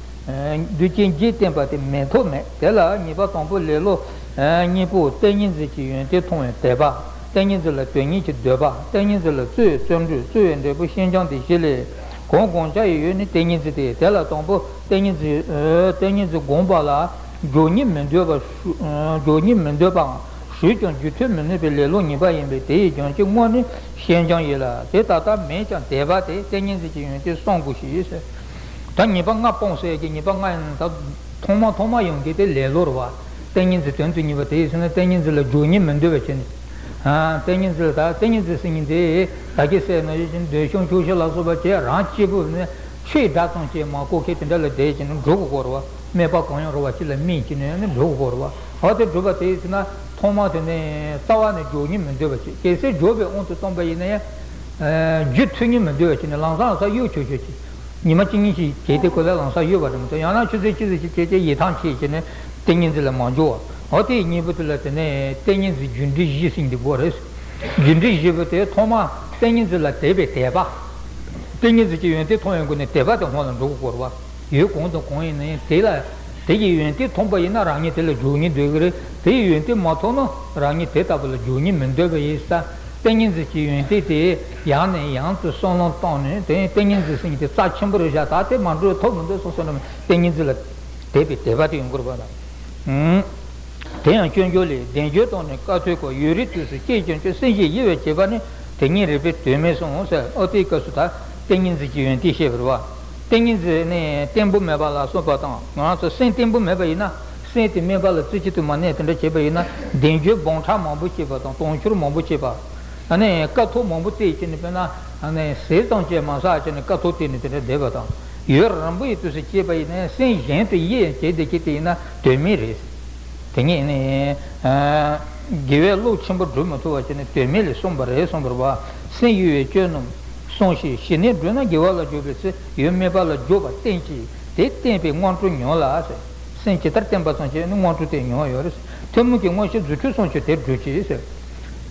གདུལ་བྱའི་འཇིག་རྟེན་པ་དེ་མི་ཐོབ་མེད། དེ་ལ་ཉེས་པ་དང་པོ་ལེ་ལོ་གཉིས་པོ་ཏིང་ངེ་འཛིན་གྱི་ཡོན་ཏན་མཐོང་བའི་དད་པ། ཏིང་ངེ་འཛིན་ལ་དོན་གཉེར་གྱི་འདོད་པ། ཏིང་ངེ་འཛིན་ལ་རྩོལ་བའི་རྩོལ་འགྲུས། རྩོལ་བའི་འབྲས་བུ་ཤིན་སྦྱངས་ཏེ་བཞི་ལས་གང་བསྒོམ་བྱ་ཡི་ཡོད་ནི་ཏིང་ངེ་འཛིན་ཏེ། དེ་ལ་དང་པོ་ཏིང་ངེ་འཛིན་ཏིང་ངེ་འཛིན་བསྒོམ་པ་ལ་སྦྱོར་ཉེས་མི་འདོད་པ། སྦྱོར་ཉེས་མི་འདོད་པའང་ཞུས་ཀྱང་རྒྱུད་ཐོན་མི་ནུས་པའི་ལེ་ལོ་ཉེས་པ་ཡིན་པས་དེ་ཡི་སྦྱོང་བྱེད་དངོས་ནི་ཤིན་སྦྱངས་ཡིན་ལ། དེ་ད་ལྟ་མེད་ཀྱང་དད་པ་དེ་ཏིང་ངེ་འཛིན་གྱི་ཡོན་ཏན་གསུམ་དགོས་ཤིང་ཟེར། ད་ཉེས་པ་ལྔ་སྤོང་ཟེར་གྱི་ཉེས་པ་ལྔ་ཡིན་ད། ཐོག་མ་ཐོག་མ་ཡོང་གི་དེ་ལེ་ལོ་རེད་བ། ཏིང་ངེ་འཛིན་དོན་དུ་གཉེར་བ་དེ་ཡིན་ཟེར་ན་ཏིང་ངེ་འཛིན་ལ་སྦྱོར་ཉེས་མི་འདོད་པ་བྱས་ནས། ཨ། ཏིང་ངེ་འཛིན་ལ་ད་ཏིང་ངེ་འཛིན་ཟེར་མཁན་དེ་ད་གིན་ཟེར་ན་ཡོད་ཅིང་འདོད་ཆུང་ཆོག་ཤེས་ལ་སོགས་པ་བྱས་རང་གཅིག་པུ་ནས་ཆོས་སྒྲ་ཙམ་ཅིག་མ་གོ་མཁན་དེ་འདྲ་ལ་བསྡད་ཀྱི་ནས་འགྲོ་དགོས་སྐོར་བ། སྨད་པ་གང་ཡང་རུང་བ་ཅིག་ལ་སྨད་ཀྱི་ནས་ནི་འགྲོ་དགོས་སྐོར་བ། འོ་དེ་སྒྲུབ་པ་དེ་ཡིན་ཟེར་ན་ཐོག་མ་དེ་ནས་རྩ་བ་ནས་སྦྱོར་ཉེས་མི་འདོད་པ་བྱས། གལ་སྲིད་སྦྱོར་བའི་དབང་དུ་བཏང་པ་ཡིན་ན་ཡང་། རྒྱུ་མཐུན་ཉེས་མི་འདོད་པ་བྱས་ནས་ལམ་སང་ལམ་སང་གཡོ་ཆོག་ཆོག་ཅིག་ཉི་མ་གཅིག་གཉིས་ཤིག་བྱས་ཏེ་ཁོ་ལ་ལམ་སང་གཡོ་བ་རེད་མི་འདུག་ཡང་ན་ཆུ་ཚོད་གཅིག་ཙམ་ཞིག་བྱས་ཏེ་ཡིད་ཐང་ཆད་བྱས་ནས་ཏིང་ངེ་འཛིན་ལ་མ་འཇུག་བ། འོ་དེའི་གཉིས་པོ་དེ་ལ་དེ་ནས་ཏིང་ངེ་འཛིན་རྒྱུ་འབྲས་བཞི་ཟེར་གྱི་འདུག་གོ་རེད། རྒྱུ་འབྲས་བཞི་པོ་དེ་ཐོག་མ་ཏིང་ངེ་འཛིན་ལ་དད་པའི་དད་པ། ཏིང་ངེ་འཛིན་གྱི་ཡོན་ཏན་མཐོང་བའི་སྒོ་ནས་དད་པ་དེ་སྔོན་ལ་འགྲོ་དགོས་སྐོར་བ། ཡུལ་གང་དང་གང་ཡིན་ན་ཡང་དེ་ལ་དེ་ཡི་ཡོན་ཏན་མཐོང་པ་ཡིན་ན་རང་ཉིད་དེ་ལ་སྦྱོར་ཉེས་འདོད་ཀྱི་རེད། དེ་ཡི་ཡོན་ཏན་མ་མཐོང་ན་རང་ཉིད་དེ་ལྟ་བུ་ལ་སྦྱོར་ཉེས་མི་འདོད་པ་ཡིན་ས། ཏིང་ངེ་འཛིན་གྱི་ཡོན་ཏན་དེ་ཡང་ནས་ཡང་དུ་བསམ་བློ་བཏང་ནས་དེ་ཏིང་ངེ་འཛིན་ཟེར་མཁན་དེ་རྩ་ཆེན་པོ་རེད་བཞག་ད་དེ་མ་འགྲུབ་ཐོབ་མི་འདུག་བསམ་བསམ་ན་ཏིང་ངེ་འཛིན་ལ་དད་པའི་དད་པ་དེ་ཡོང་དགོས་རེད་པ་ལ། དེ་ཡང་སྐྱོན་བརྗོད་ལས་བདེན་བརྗོད་བཏང་ནས་དཀའ་ཐུབ་ཀྱི་ཡུན་རིང་དུས་སུ་སྐྱེས་ཀྱང་ཀྱང་སེམས་བསྐྱེད་ཡིད་བྱེད་པ་ནི་དེ་ཉིད་རིགས་པའི་དོན་མིན་གསུངས་ཟེར། ཨོ་དེའི་སྐབས་སུ་ད་ཏིང་ངེ་འཛིན་གྱི་ཡོན་ཏན་བཤད་པ་རེད་བ། ཏིང་ངེ་འཛིན་ནི་བརྟན་པོ་མེད་པ་ལ་སོགས་པ་དང་ང་རང་ཚོ་སེམས་བརྟན་པོ་མེད་པ་ཡིན་ན་སེམས་དེ་དམན་པ་ལ་རྩེ་གཅིག་ཏུ་མ་གནས་དེ་འདྲ་བྱས་པ་ཡིན་ན་བདེན་བརྗོད་སྦོམ་ཕྲ་མང་པོ་བྱས་པ་དང་དུང་ཕྱུར་མང་པོ་བྱས་པ། ཨ་ནི་དཀའ་ཐུབ་མང་པོ་བལྟས་བྱས་ནས་དཔེར་ན་ཨ་ནི་ཟས་ཙམ་ཅིག་མ་ཟ་བྱས་ནས་དཀའ་ཐུབ་བལྟས་ནས་དེ་འདྲ་བསྡད་པ་དང་ཡུན་རིང་པོ་ཡི་དུས་སུ་སྐྱེས་པ་ཡིན་ན་སེམས་གཞན་དུ་ཡིད་ཡང་བྱེད་བསྡད་ཀྱི་དེ་ཡིན་ན་དོན་མེད་རེད། དེ་ཉིད་ནི། དགེ་བའི་བློ་ཆེན་པོ་སྒྲུབ་མི་ཐུབ་པ་བྱས་ནས་དོན་མེད་ལས་གསུངས་པ་རེད་གསུངས་པ་རེད་བ། སེམས་གཡོ་བའི་སྐྱོན་རྣམས་གསུངས་ཤིང་ཞི་གནས་སྒྲུབ་ན་དགེ་བ་ལ་འཇུག་པའི་ཚེ་ཡུལ་སྨད་པ་ལ་འཇུག་པ་བསྟན་ཅིང་དེ་བསྟན་པའི་དངོས་གྲུབ་མྱོང་ལ་ཟེར། སེམས་ཇི་ལྟར་བརྟན་པ་ཙམ་གྱིས་ནི་དངོས་གྲུབ་དེ་མྱོང་ཡོད་རེད། ཐུན་མོང་གི་དངོས་གཞི་རྫུ་འཕྲུལ་གསུམ་གྱིས་དེ་སྒྲུབ་ཅིང་ཟེར།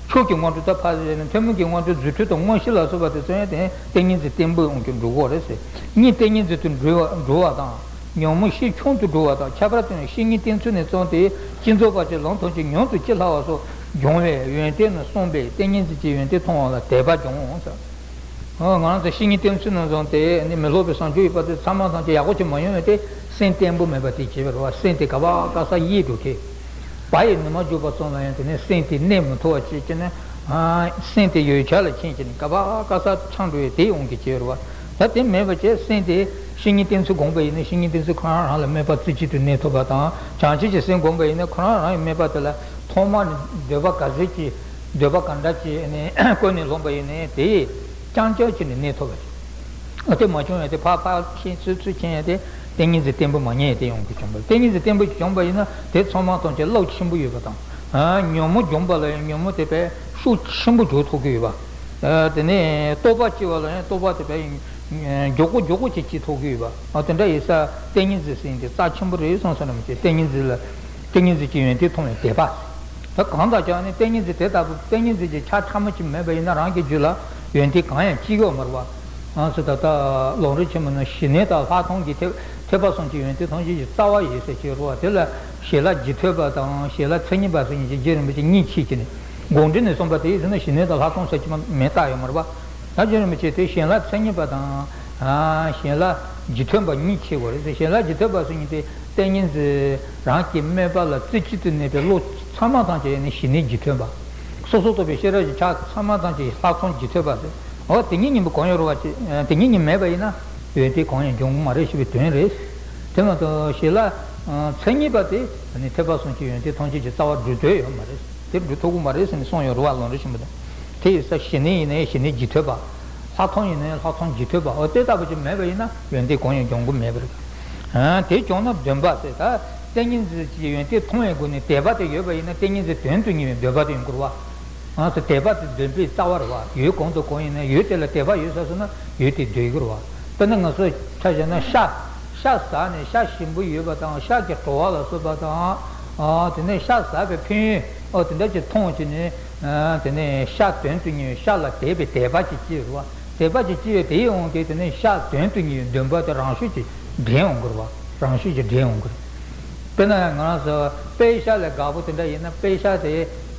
ཕྱོགས་ཀྱི་དངོས་གྲུབ་ད་ཕར་ཟེར་ནས་ཐུན་མོང་གི་དངོས་གྲུབ་རྫུ་འཕྲུལ་དང་དངོས་གཞི་ལ་སོགས་པ་དེ་ཚོ་ཡང་དེ་ཏིང་ངེ་འཛིན་བརྟན་པོའི་དབང་གིས་འགྲུབ་ཀྱི་ཡོད་རེད་ཟེར། གཉིས་ཏིང་ངེ་འཛིན་དུ་འགྲོ་བ་འགྲོ་བ་དང་། ཉོན་མོངས་ཤས་ཆུང་དུ་འགྲོ་བ་དང་ཁྱད་པར་དུ་ཡང་བཤེས་གཉེན་བསྟེན་ཚུལ་ནས་བརྩམས་ཏེ་སྤྱི་རྫོགས་པ་ཅིག་ལམ་ཐམས་ཅད་མྱུར་དུ་སྐྱེ་སླ་བ་སོགས་སྦྱོང་བའི་ཡོན་ཏན་ནི་གསུངས་པས་ཏིང་ངེ་འཛིན་གྱི་ཡོན་ཏན་མཐོང་བ་ལ་དད་པ་སྦྱོང་ཟེར། ཨོ་ང་རང་ཚོ་བཤེས་གཉེན་བསྟེན་ཚུལ་ནང་བཟུང་སྟེ་ནི་མི་སློབ་པའི་བཟང་སྤྱོད་ཡོད་པ་དེ་ཚང་མ་ཐམས་ཅད་ཡག་པོ་ཅིག་མ་ཡོང་བས་དེ་སེམས་བརྟན་པོ་མེད་པ་དེ་བྱེད་པ་རེད་བ། སེམས་དེ་ག་བ་ག་ས་ཡལ་འགྲོ་གི། བ་ཡི་ནུ་མ་རྒྱུག་པ་ཙམ་ལ་ཡང་དེ་ནས་སེམས་དེ་གནས་མི་ཐུབ་པ་བྱེད་ཀྱི་ནས། སེམས་དེ་ཡོད་ཆ་ལ་ཕྱིན་ཀྱི་ནས་ག་བ་ག་ས་འཆང་འགྲོ་བའི་དེ་ཡོང་གི་བྱེད་རེད་བ། ད་དེ་མེད་པ་བྱས་སེམས་དེ་བཤེས་གཉེན་བསྟེན་ཚུལ་བསྒོམས་པ་ཡིན་ན་བཤེས་གཉེན་བསྟེན་ཚུལ་ཁོ་རང་རང་ལ་དམིགས་པ་རྩེ་གཅིག་ཏུ་གནས་ཐུབ་པ་དང་བྱང་ཆུབ་ཀྱི་སེམས་བསྒོམས་པ་ཡིན་ན་ཁོ་རང་རང་གི་དམིགས་པ་དེ་ལ་ཐོག་མར་ནས་འདོད་པ་ག་ཚོད་ཀྱི་འདོད་པ་ག་འདྲ་ཅིག་ནས་ཀུན་ནས་སློང་པ་ཡིན་ན་དེ་རྐྱང་རྐྱང་ཅིག་ནས་གནས་ཐུབ་པ་ཅིག་ཨ་དེ་མ་བྱུང་ཡང་དེ་ཕར་ཕར་ཁྱེར་ཚུར་ཚུར་ཁྱེར་ཡང་དེ་ཏིང་ངེ་འཛིན་བརྟན་པོ་མ་རྙེད་དེ་ཡོང་གི་བྱུང་བ། ཏིང་ངེ་འཛིན་བརྟན་པོ་ཅིག་བྱུང་བ་ཡིན་ན་དེ་ཚང་མ་ཐམས་ཅད་རླབས་ཆེན་པོ་ཡོད་པ་དང་། ཉོན་མོངས་སྦྱོང་བ་ལ་ཡང་ཉོན་མོངས་དེ་དཔེ་ཤུགས་ཆེན་པོ་འཇུག་ཐུབ་ཀྱི་ཡོད་པ། དེ་ནས་རྟོགས་པ་སྐྱེ་བ་ལ་ཡང་རྟོགས་པ་དེ་དཔེ་མགྱོགས་པོ་མགྱོགས་པོ་ཅིག་སྐྱེ་ཐུབ་ཀྱི་ཡོད་པ། དེ་འདྲ་ཡིན་ས་ཏིང་ངེ་འཛིན་ཟེར་མཁན་དེ་རྩ་ཆེན་པོ་རེད་བསམ་སོང་ན་མི་བྱེད། ཏིང་ངེ་འཛིན་ལ་ཏིང་ངེ་འཛིན་གྱི་ཡོན་ཏན་མཐོང་བའི་དད་པ། ད་གང་ལྟར་ཀྱང་ནི་ཏིང་ངེ་འཛིན་དེ་ལྟ་བུ་ཏིང་ངེ་འཛིན་གྱི་ཆ་ཕྲ་མོ་ཅིག་མེད་པ་ཡིན་ན་རང་གི་རྒྱུད་ལ་ཡོན་ཏན་གང་ཡང་སྐྱེ་གི་ཡོད་མ་རེད་བ། ང་ཚོ་ད་ལྟ་ལམ་རིམ་ཆེན་མོ་ནང་ཞི་གནས་དང་ལྷག་མཐོང་གི་ཐེག་ཐེག་པ་གསུམ་གྱི་ཡོན་ཏན་ཐམས་ཅད་ཀྱི་རྩ་བ་ཡོད་ཟེར་གྱི་རེད་བ། དེ་ལ་ཞི་ལྷག་རྗེས་ཐོབ་པ་དང་ཞི་ལྷག་མཚན་ཉིད་པ་ཟེར་མཁན་གྱི་རྗེ་རིན་པོ་ཆེ་གཉིས་ཕྱེ་གྱི་ནི། དགོངས་འགྲེལ་ནས་གསུངས་པ་དེ་ཡིན་ཟེར་ན་ཞི་གནས་དང་ལྷག་མཐོང་ཟེར་གྱི་མ་མེད་རྟགས་ཡོད་མ་རེད་བ། ད་རྗེ་རིན་པོ་ཆེ་དེ་ཞི་ལྷག་མཚན་ཉིད་པ་དང་། ཞི་ལྷག་རྗེས་ཐོབ་པ་གཉིས་ཕྱེ་དགོས་རེད་ཟེར། ཞི་ལྷག་རྗེས་ཐོབ་པ་ཟེར་མཁན་དེ་ཏིང་ངེ་འཛིན་རང་གི་དམིགས་པ་ལ་རྩེ་གཅིག་ཏུ་གནས་པའི་བློ་ཚང་མ་ཐམས་ཅད་ནི་ཞི་གནས་རྗེས་ཐོབ་པ། སོ་སོར་རྟོག་པའི་ཤེས་རབ་ཀྱི་ཆ་ཚང་མ་ཐམས་ཅད་ལྷག་མཐོང་རྗེས་ཐོབ་པ་ཟེར། འོ་དེ་གཉིས་གཉིས་པོ་གང་ཡོད་རེད་བ། དེ་གཉིས་གཉིས་མེད་པ་ཡིན་ན་ཡོན་ཏན་གང་ཡང་འབྱུང་གི་མ་རེད་ཞེས་པའི་དོན་རེད། དེ་མ་གཏོགས་ཞི་ལྷག་ མཚན་ཉིད་པ་དེ་ནི་ཐེག་པ་གསུམ་གྱི་ཡོན་ཏན་ཐམས་ཅད་ཀྱི་རྩ་བ་སྒྲུབ་འདོད་ཡོད་མ་རེད། དེ་སྒྲུབ་ཐུབ་ཀྱི་མ་རེད་ཟེར་ནས་གསུངས་ཡོད་རེད་བ། ལམ་རིམ་ཆེན་པོ་དང་། དེ་ཡིན་ཙང་ཞི་གནས་ཡིན་ན་ཡང་ཞི་གནས་རྒྱུན་མཐུད་པ། ལྷག་མཐོང་ཡིན་ན་ཡང་ལྷག་མཐོང་རྒྱུན་མཐུད་པ། འོ་དེ་ལྟ་བུ་ཅིག་མེད་པ་ཡིན་ན་ཡོན་ཏན་གང་ཡང་སྦྱོང་གི་མེད་པ་རེད། ཨ་དེ་བྱུང་ན་འདུན་པ་ཟེར། ད་ཏིང་ངེ་འཛིན་གྱི་ཡོན་ཏན་མཐོང་བའི་སྒོ་ནས་དད་པ་དེ་ཡོད་པ་ཡིན་ན་ཏིང་ངེ་འཛིན་དོན་དུ་གཉེར་བའི་འདུན་པ་དེ་ཡོང་གི་རེད་བ། ང་ཚོ་དད་པ་དེ་འདུན་པའི་རྩ་བ་རེད་བ། ཡུལ་གང་དང་གང་ཡིན་ན་ཡུལ་དེ་ལ་དད་པ་ཡོད་ས་སོང་ན་ཡུལ་དེ་འདོད་ཀྱི་རེད་བ། དཔེར་ན་ང་ཚོ་ཆ་བཞག་ན་ཤ། ཤ་ཟ་ནས་ཤ་ཞིམ་པོ་ཡོད་པ་དང་ཤ་གི་བྲོ་བ་ལ་སོགས་པ་དང་། ཨ་དེ་ནས་ཤ་ཟ་བའི་ཕན་ཡོན་ཨོ་དེ་འདྲ་ཅིག་མཐོང་བྱས་ནས། ཨ་དེ་ནས་ཤ་དོན་དུ་གཉེར་བའི་ཤ་ལ་དད་པའི་དད་པ་ཅིག་སྐྱེ་རེད་བ། དད་པ་ཅིག་སྐྱེ་བའི་དེའི་དབང་གིས་དེ་ནས་ཤ་དོན་དུ་གཉེར་བའི་འདུན་པ་དེ་རང་ཤུགས་ཀྱིས་འདྲེན་འོང་གི་རེད་བ། རང་ཤུགས་ཀྱིས་འདྲེན་འོང་གི་རེད། དཔེར་ན་ང་རང་ཚོ་པད་ཤག་ལ་དགའ་པོ་དེ་འདྲ་ཡིན་ན་པད་ཤག་དེ།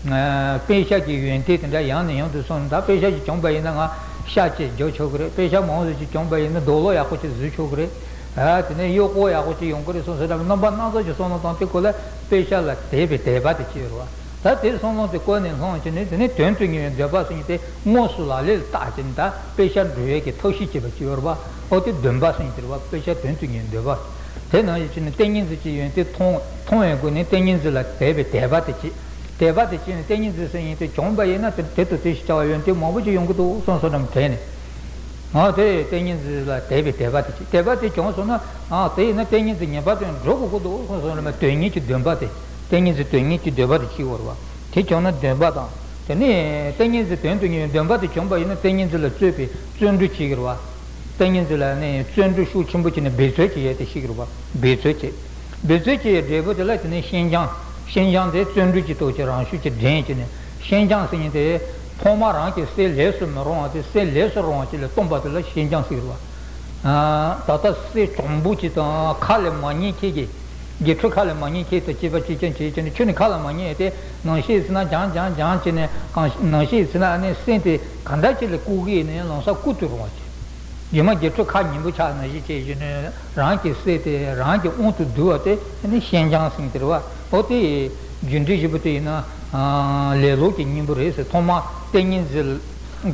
ཨ་པད་ཤག་གི་ཡོན་ཏན་དེ་འདྲ་ཡང་ནས་ཡང་དུ་སོང་ནས། ད་པད་ཤག་ཅིག་བྱུང་པ་ཡིན་ན་ང་ཤ་ཅིག་རྒྱག་ཆོག་གི་རེད། པད་ཤག་མང་ཙམ་ཅིག་བྱུང་པ་ཡིན་ན་རྡོ་ལོག་ཡག་པོ་ཅིག་བཟོ་ཆོག་གི་རེད། ཨ་དེ་ནས་གཡོག་པོ་ཡག་པོ་ཅིག་ཡོང་གི་རེད་སོང་ཟེར་འདྲ་བའི་རྣམ་པ་སྣ་ཚོགས་ཀྱི་བསམ་བློ་བཏང་དེ་ཁོ་ལ་པད་ཤག་ལ་དད་པའི་དད་པ་དེ་སྐྱེ་ཡོད་རེད་བ། ད་དེ་བསམ་བློ་དེ་ཀུན་ནས་བསླངས་བྱས་ནས་དེ་ནས་དོན་དུ་གཉེར་བའི་འདོད་པ་ཟེར་མཁན་དེ་དངོས་སུ་ལག་ལེན་ལ་བསྟར་བྱས་ནས་ད་པད་ཤག་འགྲུབ་ཡས་ཀྱི་ཐབས་ཤེས་བྱེད་པ་ཅིག་ཡོད་རེད་བ། ཨོ་དེ་འདུན་པ་ཟེར་མཁན་དེ་རེད་བ། པད་ཤག་དོན་དུ་གཉེར་བའི་འདུན་པ། དེ་ནང་བཞིན་བྱས་ནས་ཏིང་ངེ་འཛིན་གྱི་ཡོན་ཏན་མཐོང་མཐོང་བའི་སྒོ་ནས་ཏིང་ངེ་འཛིན་ལ་དད་པའི་དད་པ་དེ་བྱེད། དད་པ་དེ་བྱས་ནས་ཏིང་ངེ་འཛིན་ཟེར་མཁན་དེ་བྱུང་བ་ཡིན་ན་དེ་དེ་དང་དེ་ཞེས་བྱ་བ་ཡོན་ཏན་མང་པོ་ཅིག་ཡོང་གི་འདུག་བསམ་བསམ་འདྲ་མི་དྲན་ནས། ཨ་དེ་ཏིང་ངེ་འཛིན་ལ་དད་པའི་དད་པ་དེ་བྱེད། དད་པ་དེ་བྱུང་སོང་ན་ཨ་དེ་ཡིན་ན་ཏིང་ངེ་འཛིན་ངེས་པར་དུ་འགྲུབ་དགོས་ཀྱི་འདུག་བསམ་བསམ་འདྲ་མི་དོན་གཉེར་གྱི་འདུན་པ་དེ། ཏིང་ངེ་འཛིན་དོན་གཉེར་གྱི་འདུན་པ་དེ་བྱེད་དགོས་རེད་བ། དེ་བྱུང་ན་འདུན་པ་དང་། དེ་ནས་ཏིང་ངེ་འཛིན་དོན་དུ་གཉེར་བའི་འདུན་པ་དེ་བྱུང་པ་ཡིན་ན་ཏིང་ངེ་འཛིན་ལ་རྩོད་པའི་བརྩོན་འགྲུས་བྱེད་ཀྱི་རེད་བ། ཏིང་ངེ་འཛིན་ལ་ནི་བརྩོན་འགྲུས་ཤུགས་ཆེན་པོ་བྱས་ནས་འབད་རྩོལ་བྱེད་ཡས་དེ་ཤེས་ཀྱི་རེད་བ། འབད་རྩོལ་བྱེད། འབད་རྩོལ་བྱེད་ཡས་འབྲས་བུ་དེ་ལ་དེ་ནས་ཤིན་སྦྱངས། ཤིན་སྦྱངས་དེ་བརྩོན་འགྲུས་ཀྱི་སྟོབས་ཀྱིས་རང་ཤུགས་ཀྱིས་འདྲེན་བྱས་ནས་ཤིན་སྦྱངས་ཟེར་མཁན་དེ་ཐོག་མར་རང་གི་སེམས་ལས་སུ་མི་རུང་བ་དེ་སེམས་ལས་སུ་རུང་བ་ཅིག་ལ་བཏོན་པ་དེ་ལ་ཤིན་སྦྱངས་ཟེར་གྱི་རེད་བ། ད་ལྟ་སེམས་གྱོང་པོ་ཅིག་དང་ཁ་ལས་མ་ཉན་ཁྱེད་ཀྱིས། དགེ་ཕྲུག་ཁ་ལ་མ་ཉན་ཁྱེད་དང་བཅས་པ་གཅིག་ཀྱང་བྱེད་ཀྱི་ནི་ཁྱོད་ནི་ཁ་ལ་མ་ཉན་ཏེ་ནང་ཤེས་ཟིན་ན་སྦྱང་སྦྱང་སྦྱང་བྱས་ནས་གང་ནང་ཤེས་ཟིན་ན་ཨ་ནི་སེམས་དེ་ག་འདྲ་ཅིག་ལ་བཀུག་གི་ཡིན་ནའི་ལམ་སང་བཀུག་ཏུ་རུང་བ་བྱེད། རྗེས་མ་དགེ་ཕྲུག་ཁ་ཉན་པོ་ཆགས་ནང་བཞིན་བྱས་བྱས་ནས་རང་གི་སེམས་དེ་རང་གི་དབང་དུ་བསྡུ་བ་དེ་ཨ་ནི་ཤིན་སྦྱངས་ཟེར་གྱི་རེད་བ། འོ་དེ་རྒྱུ་འབྲས་བཞི་པོ་དེ་ཡིན་ན་ལེ་ལོ་གི་གཉེན་པོ་རེད་ཟེར། ཐོག་མ་ཏིང་ངེ་འཛིན་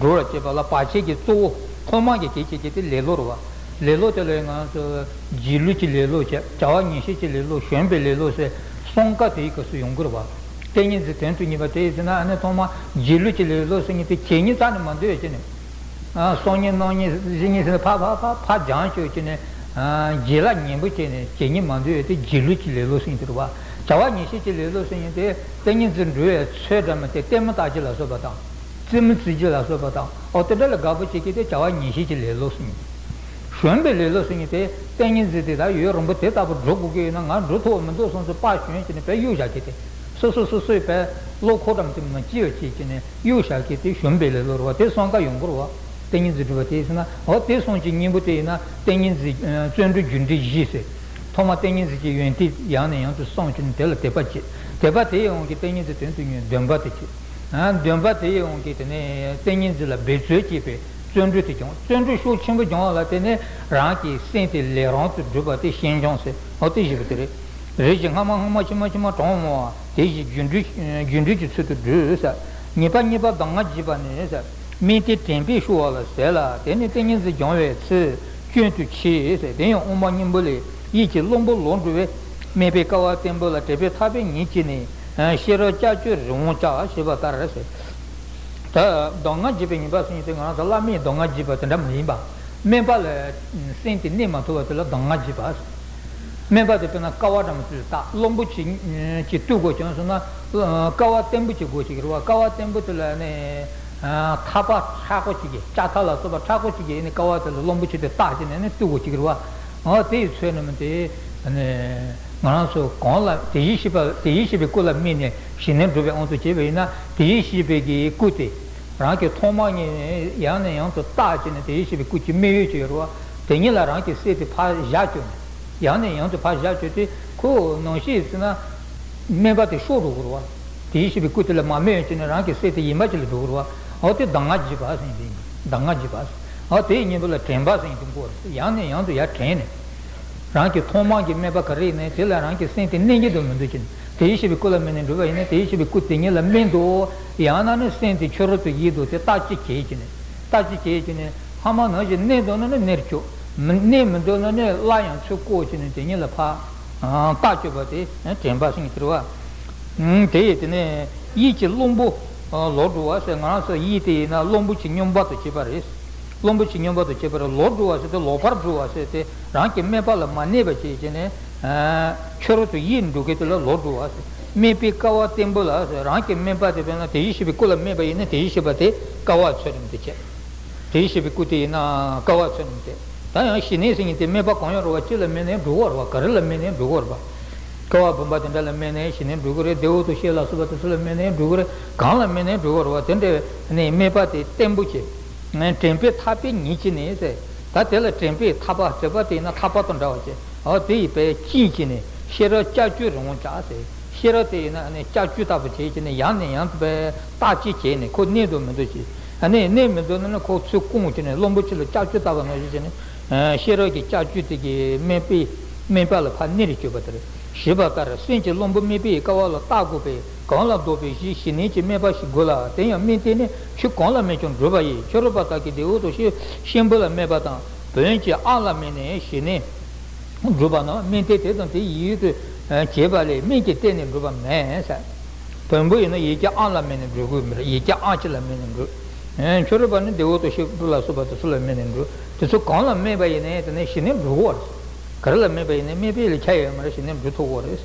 འགྲོ་བར་བྱེད་པ་ལ་བར་ཆད་ཀྱི་གཙོ་བོ་ཐོག་མ་གི་གལ་ཆེ་གལ་ཆེ་དེ་ལེ་ལོ་རེད་བ། ལེ་ལོ་དེ་ལ་ང་ཚོ་རྗེས་ལུས་ཀྱི་ལེ་ལོ་བྱས། བྱ་བ་ངེས་ཤེས་ཀྱི་ལེ་ལོ། བྱོན་པའི་ལེ་ལོ་ཟེར་གསུམ་ཀ་དེའི་སྐབས་སུ་ཡོང་གི་རེད་བ། ཏིང་ངེ་འཛིན་དོན་དུ་གཉེར་བ་དེ་ཡིན་ཟེར་ན་ཨ་ནི་ཐོག་མ་རྗེས་ལུས་ཀྱི་ལེ་ལོ་ཟེར་མཁན་དེ་བྱེད་ཉིད་རྩ་ནས་མ་འདོད་བྱས་ནས། སང་ཉིན་གནངས་ཉིན་གཞེས་ཉིན་ཟེར་ནས་ཕར་ཕར་ཕར་ཕར་སྦྱངས་བཅུག་བྱས་ནས་རྗེས་ལ་ཉན་པོ་བྱས་ནས་བྱེད་ཉིད་མ་འདོད་པའི་དེ་རྗེས་ལུས་ཀྱི་ལེ་ལོ་ཟེར་གྱི་རེད་བ། བྱ་བ་ངེས་ཤེས་ཀྱི་ལེ་ལོ་ཟེར་མཁན་དེ་ཏིང་ངེ་འཛིན་འགྲོ་བའི་ཚུལ་འདྲ་མི་དེ་ལྟད་མོ་ལྟ་བྱེད་ལ་སོགས་པ་དང་། རྩེད་མོ་རྩེ་རྒྱུ་ལ་སོགས་པ་དང་། ཨོ་དེ་འདྲ་ལ་དགའ་པོ་བྱེད་ཀྱི་དེ་བྱ་བ་ངེས་ཤེས་ཀྱི་ལེ་ལོ་ཟེར་མཁན། བྱོན་པའི་ལེ་ལོ་ཟེར་མཁན་དེ་ཏིང་ངེ་འཛིན་དེ་ད་ཡུན་རིང་པོ་དེ་ལྟ་བུ་འགྲོ་དགོས་ཀྱི་ཡོད་ན་ང་འགྲོ་ཐུབ་པ་མི་འདུག་བསམ་ཚེ་ཕར་བྱོན་བྱས་ནས་དཔེ་གཡུག་བཞག་གི་དེ། སོ་སོ་སོ་སོའི་དཔེ་བློ་ཁོག་འདྲ་མི་དེ་མི་སྐྱེ་བ་བྱེད་ཀྱི་ནས་གཡུག་བཞག་གི་དེ་བྱོན་པའི་ལེ་ལོ་རེད་བ། དེ་གསུམ་ཀ་ཡོང་གི་རེད་བ། ཏིང་ངེ་འཛིན་འགྲུབ་པ་དེ་ཟེར་ན་འོ་དེ་གསུམ་གྱི་གཉེན་པོ་དེ་ཡིན་ན་ཏིང་ངེ་འཛིན་བརྩོན་འགྲུས་རྒྱུ་འབྲས་བཞི་ཟེར། ཐོག་མ་ཏིང་ངེ་འཛིན་གྱི་ཡོན་ཏན་ཡང་ནས་ཡང་དུ་བསམ་བྱས་ནས་དེ་ལ་དད་པ་བྱེད། དད་པ་དེའི་དབང་གིས་ཏིང་ངེ་འཛིན་དོན་དུ་གཉེར་བའི་འདུན་པ་དེ་བྱེད། འདུན་པ་དེའི་དབང་གིས་དེ་ནས་ཏིང་ངེ་འཛིན་ལ་འབད་རྩོལ་བྱེད་པའི་བརྩོན་འགྲུས་དེ་སྦྱོང་། བརྩོན་འགྲུས་ཤུགས་ཆེན་པོ་སྦྱོང་བ་ལ་བརྟེན་ནས་རང་གི་སེམས་དེ་ལས་རང་དུ་གྲུབ་པ་དེ་ཤིན་སྦྱངས་ཟེར། འོ་དེ་བཞི་པོ་དེ་རེད། རེ་ཞིག་སྔ་མ་སྔ་མ་ཕྱི་མ་ཕྱི་མ་གྲོངས་མོ། དེ་བཞིན་རྒྱུ་འབྲས་རྒྱུ་འབྲས་ཀྱི་ཚུལ་དུ་བགྲོད་ཟེར། གཉིས་པ་གཉིས་པ་གདམས་ངག་བགྱིས་པ་ནི་ཟེར། དམིགས་གཏད་དྲན་པས་བཤུ་བ་ལ་ཟེར་ལ། དེ་ནི་ཏིང་ངེ་འཛིན་སྦྱོང་བའི་ཚུལ་སྐྱོན་དུ་མཆི་ཟེར། དེ་ཡང་དབུ་མ་སྙིང་པོ་ལས། ཡིད་ཀྱི་རླུང་བུ་ལོག་འགྲོ་བས། དམིགས་པས་དཀའ་བ་བརྟན་པོ་ལ། དྲན་པས་ཐག་པས་ཉིད་ཀྱིས་ནི། ཤེས་རབ་ལྕགས་ཀྱུས་རི་བོང་བཅག་ཞེས་པ་ལྟར་ཟེར། ད་གདམས་ངག་བགྱིས་པའི་ཉིན་པ་ཟེར་མཁན་དེ་ང་རང་ཚོ་བླ་མའི་གདམས་ངག་བགྱིས་པ་དེ་འདྲ་མ་ཡིན་པ། དམན་པ་ལ་སེམས་དེ་གནས་མ་ཐུབ་པ་དེ་ལ་གདམས་ངག་བགྱིས་པ། དམན་པ་དེ་དཔེར་ན་ཀ་བ་འདྲ་མོ་ཅིག་བཏགས། རླུང་བུ་ཅིག་ཅིག་བཏུད་དགོས་བྱུང་སོང་ན། ཀ་བ་བརྟན་པོ་ཅིག་དགོས་ཀྱི་རེད་བ། ཀ་བ་བརྟན་པོ་དེ་ལ་ནི་ཐག་པ་མཁྲེགས་པོ་ཅིག་གིས། ལྕགས་ཐག་ལ་སོགས་པ་མཁྲེགས་པོ་ཅིག་གིས་ནི་ཀ་བ་དེ་ལ་རླུང་བུ་ཅིག་དེ་བཏགས་བྱས་ནས་ནི་བཏུད་དགོས་ཀྱི་རེད་བ། འོ་དེ་ཡི་ཚུལ་ནི་མི་དེ་ནི་ང་རང་ཚོ་གང་ལ་དེ་བཞིན་གཤེགས་པ། དེ་བཞིན་གཤེགས་པའི་སྐུ་ལ་དམིགས་ནས་ཞི་གནས་སྒྲུབ་པའི་དབང་དུ་བྱས་པ་ཡིན་ན། དེ་བཞིན་གཤེགས་པའི་གི་སྐུ་དེ་རང་གི་ཐོག་མ་ཉིད་ནས་ཡང་ནས་ཡང་དུ་བརྟག་བྱས་ནས་དེ་བཞིན་གཤེགས་པའི་སྐུ་གཅིག་དམིགས་ཡུལ་གཅིག་ཡོད་རེད་བ། དེ་ཉིད་ལ་རང་གི་སེམས་དེ་ཕར་བཞག་བཅུག་ནས། ཡང་ནས་ཡང་དུ་ཕར་བཞག་བཅུག་སྟེ་ཁོ་ནང་བཞིན་ཟེར་ན་དམན་པ་དེ་ཤོར་འགྲོ་གི་རེད་བ། དེ་བཞིན་གཤེགས་པའི་སྐུ་དེ་ལ་མ་དམིགས་བྱས་ནས་རང་གི་སེམས་དེ་ཡིན་པ་ཅིག་ལ་འགྲོ་གི་རེད་བ། འོ་དེ་གདམས་ངག་བགྱིས་པ་ཟེར་ཡིན། གདམས་ངག་བགྱིས་པ། འོ་དེའི་གཉེན་པོ་ལ་དྲན་པ་ཟེར་ཡིན། དེ་མགོ་ཡང་ནས་ཡང་དུ་ཡར་དྲན་ནས། རང་གི་ཐོག་མ་གི་དམན་པ་ག་རེ་ཡིན་ནའི་དེ་ལ་རང་གི་སེམས་དེ་གནས་ཀྱི་འདུག་མི་འདུག་ཅིག་དེ་བཞིན་གཤེགས་པའི་སྐུ་ལ་དམིགས་ནས་སྒྲུབ་པ་ཡིན་ན། དེ་བཞིན་གཤེགས་པའི་སྐུ་དེ་ཉིད་ལ་དམིགས་འདུག། ཡང་ན་ནི་སེམས་དེ་ཕྱི་རོལ་དུ་ཡིབ་འདུག་དེ་བརྟག་དཔྱད་བྱེད་ཀྱི་ནས། བརྟག་དཔྱད་བྱེད་ཀྱི་ནས་སྔ་མ་ནང་བཞིན་གནས་འདུག་ན་ནི་གནས་བཅུག། མི་གནས་མི་འདུག་ན་ནི་སླར་ཡང་ཚུར་བཀོག་བྱས་ནས་དེ་ཉིད་ལ་ཕར། རྟགས་བཅད་པ་དེ་དྲན་པ་ཟེར་གྱི་རེད་བ། དེ་ཡི་དེ་ནས་ཡིད་ཀྱི་རླུང་བུ་ལོག་འགྲོ་བ་ཟེར། ང་རང་ཚོ་ཡིད་དེ་ཡིན་ན་རླུང་བུ་གཅིག་སྙོམས་པ་དང་བཅས་པ་རེད། རླུང་བུ་གཅིག་སྙོམས་པ་དང་བཅས་པ་རེད། ལོག་འགྲོ་བ་ཟེར་དེ་ལོག་པར་འགྲོ་བ་ཟེར་དེ་རང་གི་དམིགས་པ་ལ་མ་གནས་པ་བྱས་བྱས་ནས་ཕྱི་རོལ་དུ་ཡིད་འགྲོ་མཁན་དེ་ལ་ལོག་འགྲོ་བ་ཟེར། དམིགས་པའི་ཀ་བ་བརྟན་པོ་ལ་ཟེར། རང་གི་དམིགས་པ་དེ་དཔེར་ན་དེ་བཞིན་གཤེགས་པའི་སྐུ་ལ་དམིགས་པ་ཡིན་ན་དེ་བཞིན་གཤེགས་པ་དེ་ཀ་བ་ཚོད་རིམ་དེ་བྱས། དེ་བཞིན་གཤེགས་པའི་སྐུ་དེ་ཡིན་ན་ཀ་བ་ཚོད་རིམ་དེ། ད་ཡང་ཞི་གནས་ཟེར་མཁན་དེ་དམིགས་པ་གང་ཡང་རུང་བ་ཅི་ལ་དམིགས་ནའི་འགྲོ་གི་རེད་བ། ག་རེ་ལ་དམིགས་ནའི་འགྲོ་གི་རེད་བ། ཀ་བ་བུམ་པ་དེ་འདྲ་ལ་དམིགས་ནའི་ཞི་གནས་འགྲོ་གི་རེད། རྡེའུ་དང་ཤེལ་ལ་སོགས་པ་དེ་ཚོ་ལ་དམིགས་ནའི་འགྲོ་གི་རེད། གང་ལ་དམིགས་ནའི་འགྲོ་གི་རེད་བ། དེ་འདྲ་ནི་དམིགས་པ་དེ་བརྟན་པོ་བྱས། དྲན་པའི་ཐག་པས་ཉིད་ཀྱིས་ནི་ཟེར། ད་དེ་ལ་དྲན་པའི་ཐག་པ་བྱས་པ་དེ་ཡིན་ན་ཐག་པ་དང་འདྲ་བ་བྱས། འོ་དེ་ཡི་པས་ཅིས་ཀྱིས་ནི་ཤེས་རབ་ལྕགས་ཀྱུས་རི་བོང་བཅག་ཟེར། ཤེས་རབ་དེ་ཡིན་ན་ནི་ལྕགས་ཀྱུ་ལྟ་བུ་བྱས་ཀྱིས་ནི་ཡང་ནས་ཡང་དུ་པས་བརྟག་དཔྱད་བྱས་ནས་ཁོ་གནས་འདུག་མི་འདུག་ཅེས། ཨ་ནི་གནས་མི་འདུག་ན་ནི་ཁོ་ཚུར་བསྐུངས་ཀྱིས་ནི་རླུང་བུ་ཕྱི་ལ་ལྕགས་ཀྱུ་ལྟ་བུ་ནང་བཞིན་བྱས་ནས། ཤེས་རབ་ཀྱི་ལྕགས་ཀྱུ་དེ་གིས་དམིགས་པའི་དམིགས་པ་ལ་ཕར་གནས་རེ་བཅོས་པ་དེ་རེད། ཞེས་པ་ལྟར་སེམས་ཀྱི་རླུང་བུ་དམིགས་པའི་ཀ་བ་ལ་བརྟག་དགོས་པས་གང་ལ་ལྡོག་པའི་གཞི་ཞི་གནས་ཀྱི་དམིགས་པ་ཞིག་དགོས་ལ། དེ་ཡང་དམིགས་གཏད་ནི་ཆོས་གང་ལ་དམིགས་ཀྱང་འགྲུབ་པ་ཡི་ཕྱི་རོལ་པ་དག་གིས་རྡེའུ་དང་ཤེལ་ཤེལ་འབུ་ལ་དམིགས་པ་དང་བོན་གྱི་ཨ་ལ་དམིགས་ནས་ཞི་གནས་འགྲུབ་པ་ན་དམིགས་གཏད་དེ་དང་དེའི་ཡུལ་དུ་བྱེད་པ་ལས་དམིགས་ཀྱི་གཏད་ནས་འགྲུབ་པ་མེད་ཟེར། བོན་པོ་ཡིན་ན་ཡི་གེ་ཨང་ལ་དམིགས་ནས་འགྲུབ་དགོས་མི་རེད། ཡི་གེ་ཨང་གཅིག་ལ་དམིགས་ནས་འགྲུབ། ཕྱི་རོལ་པ་ནི་རྡེའུ་དང་ཤེལ་འབུ་ལ་སོགས་པ་དེ་ཚོ་ལ་དམིགས་ནས་འགྲུབ། དེ་ཚོ་གང་ལ་དམིགས་པ་ཡིན་ནའི་དེ་ནས་ཞི་གནས་འགྲུབ་དགོས་རེད། ག་རེ་ལ་དམིགས་པ་ཡིན་ནའི་དམིགས་པའི་ལ་ཁྱབ་ཡོད་མ་རེད། ཞི་གནས་འགྲུབ་ཐུབ་དགོས་རེད།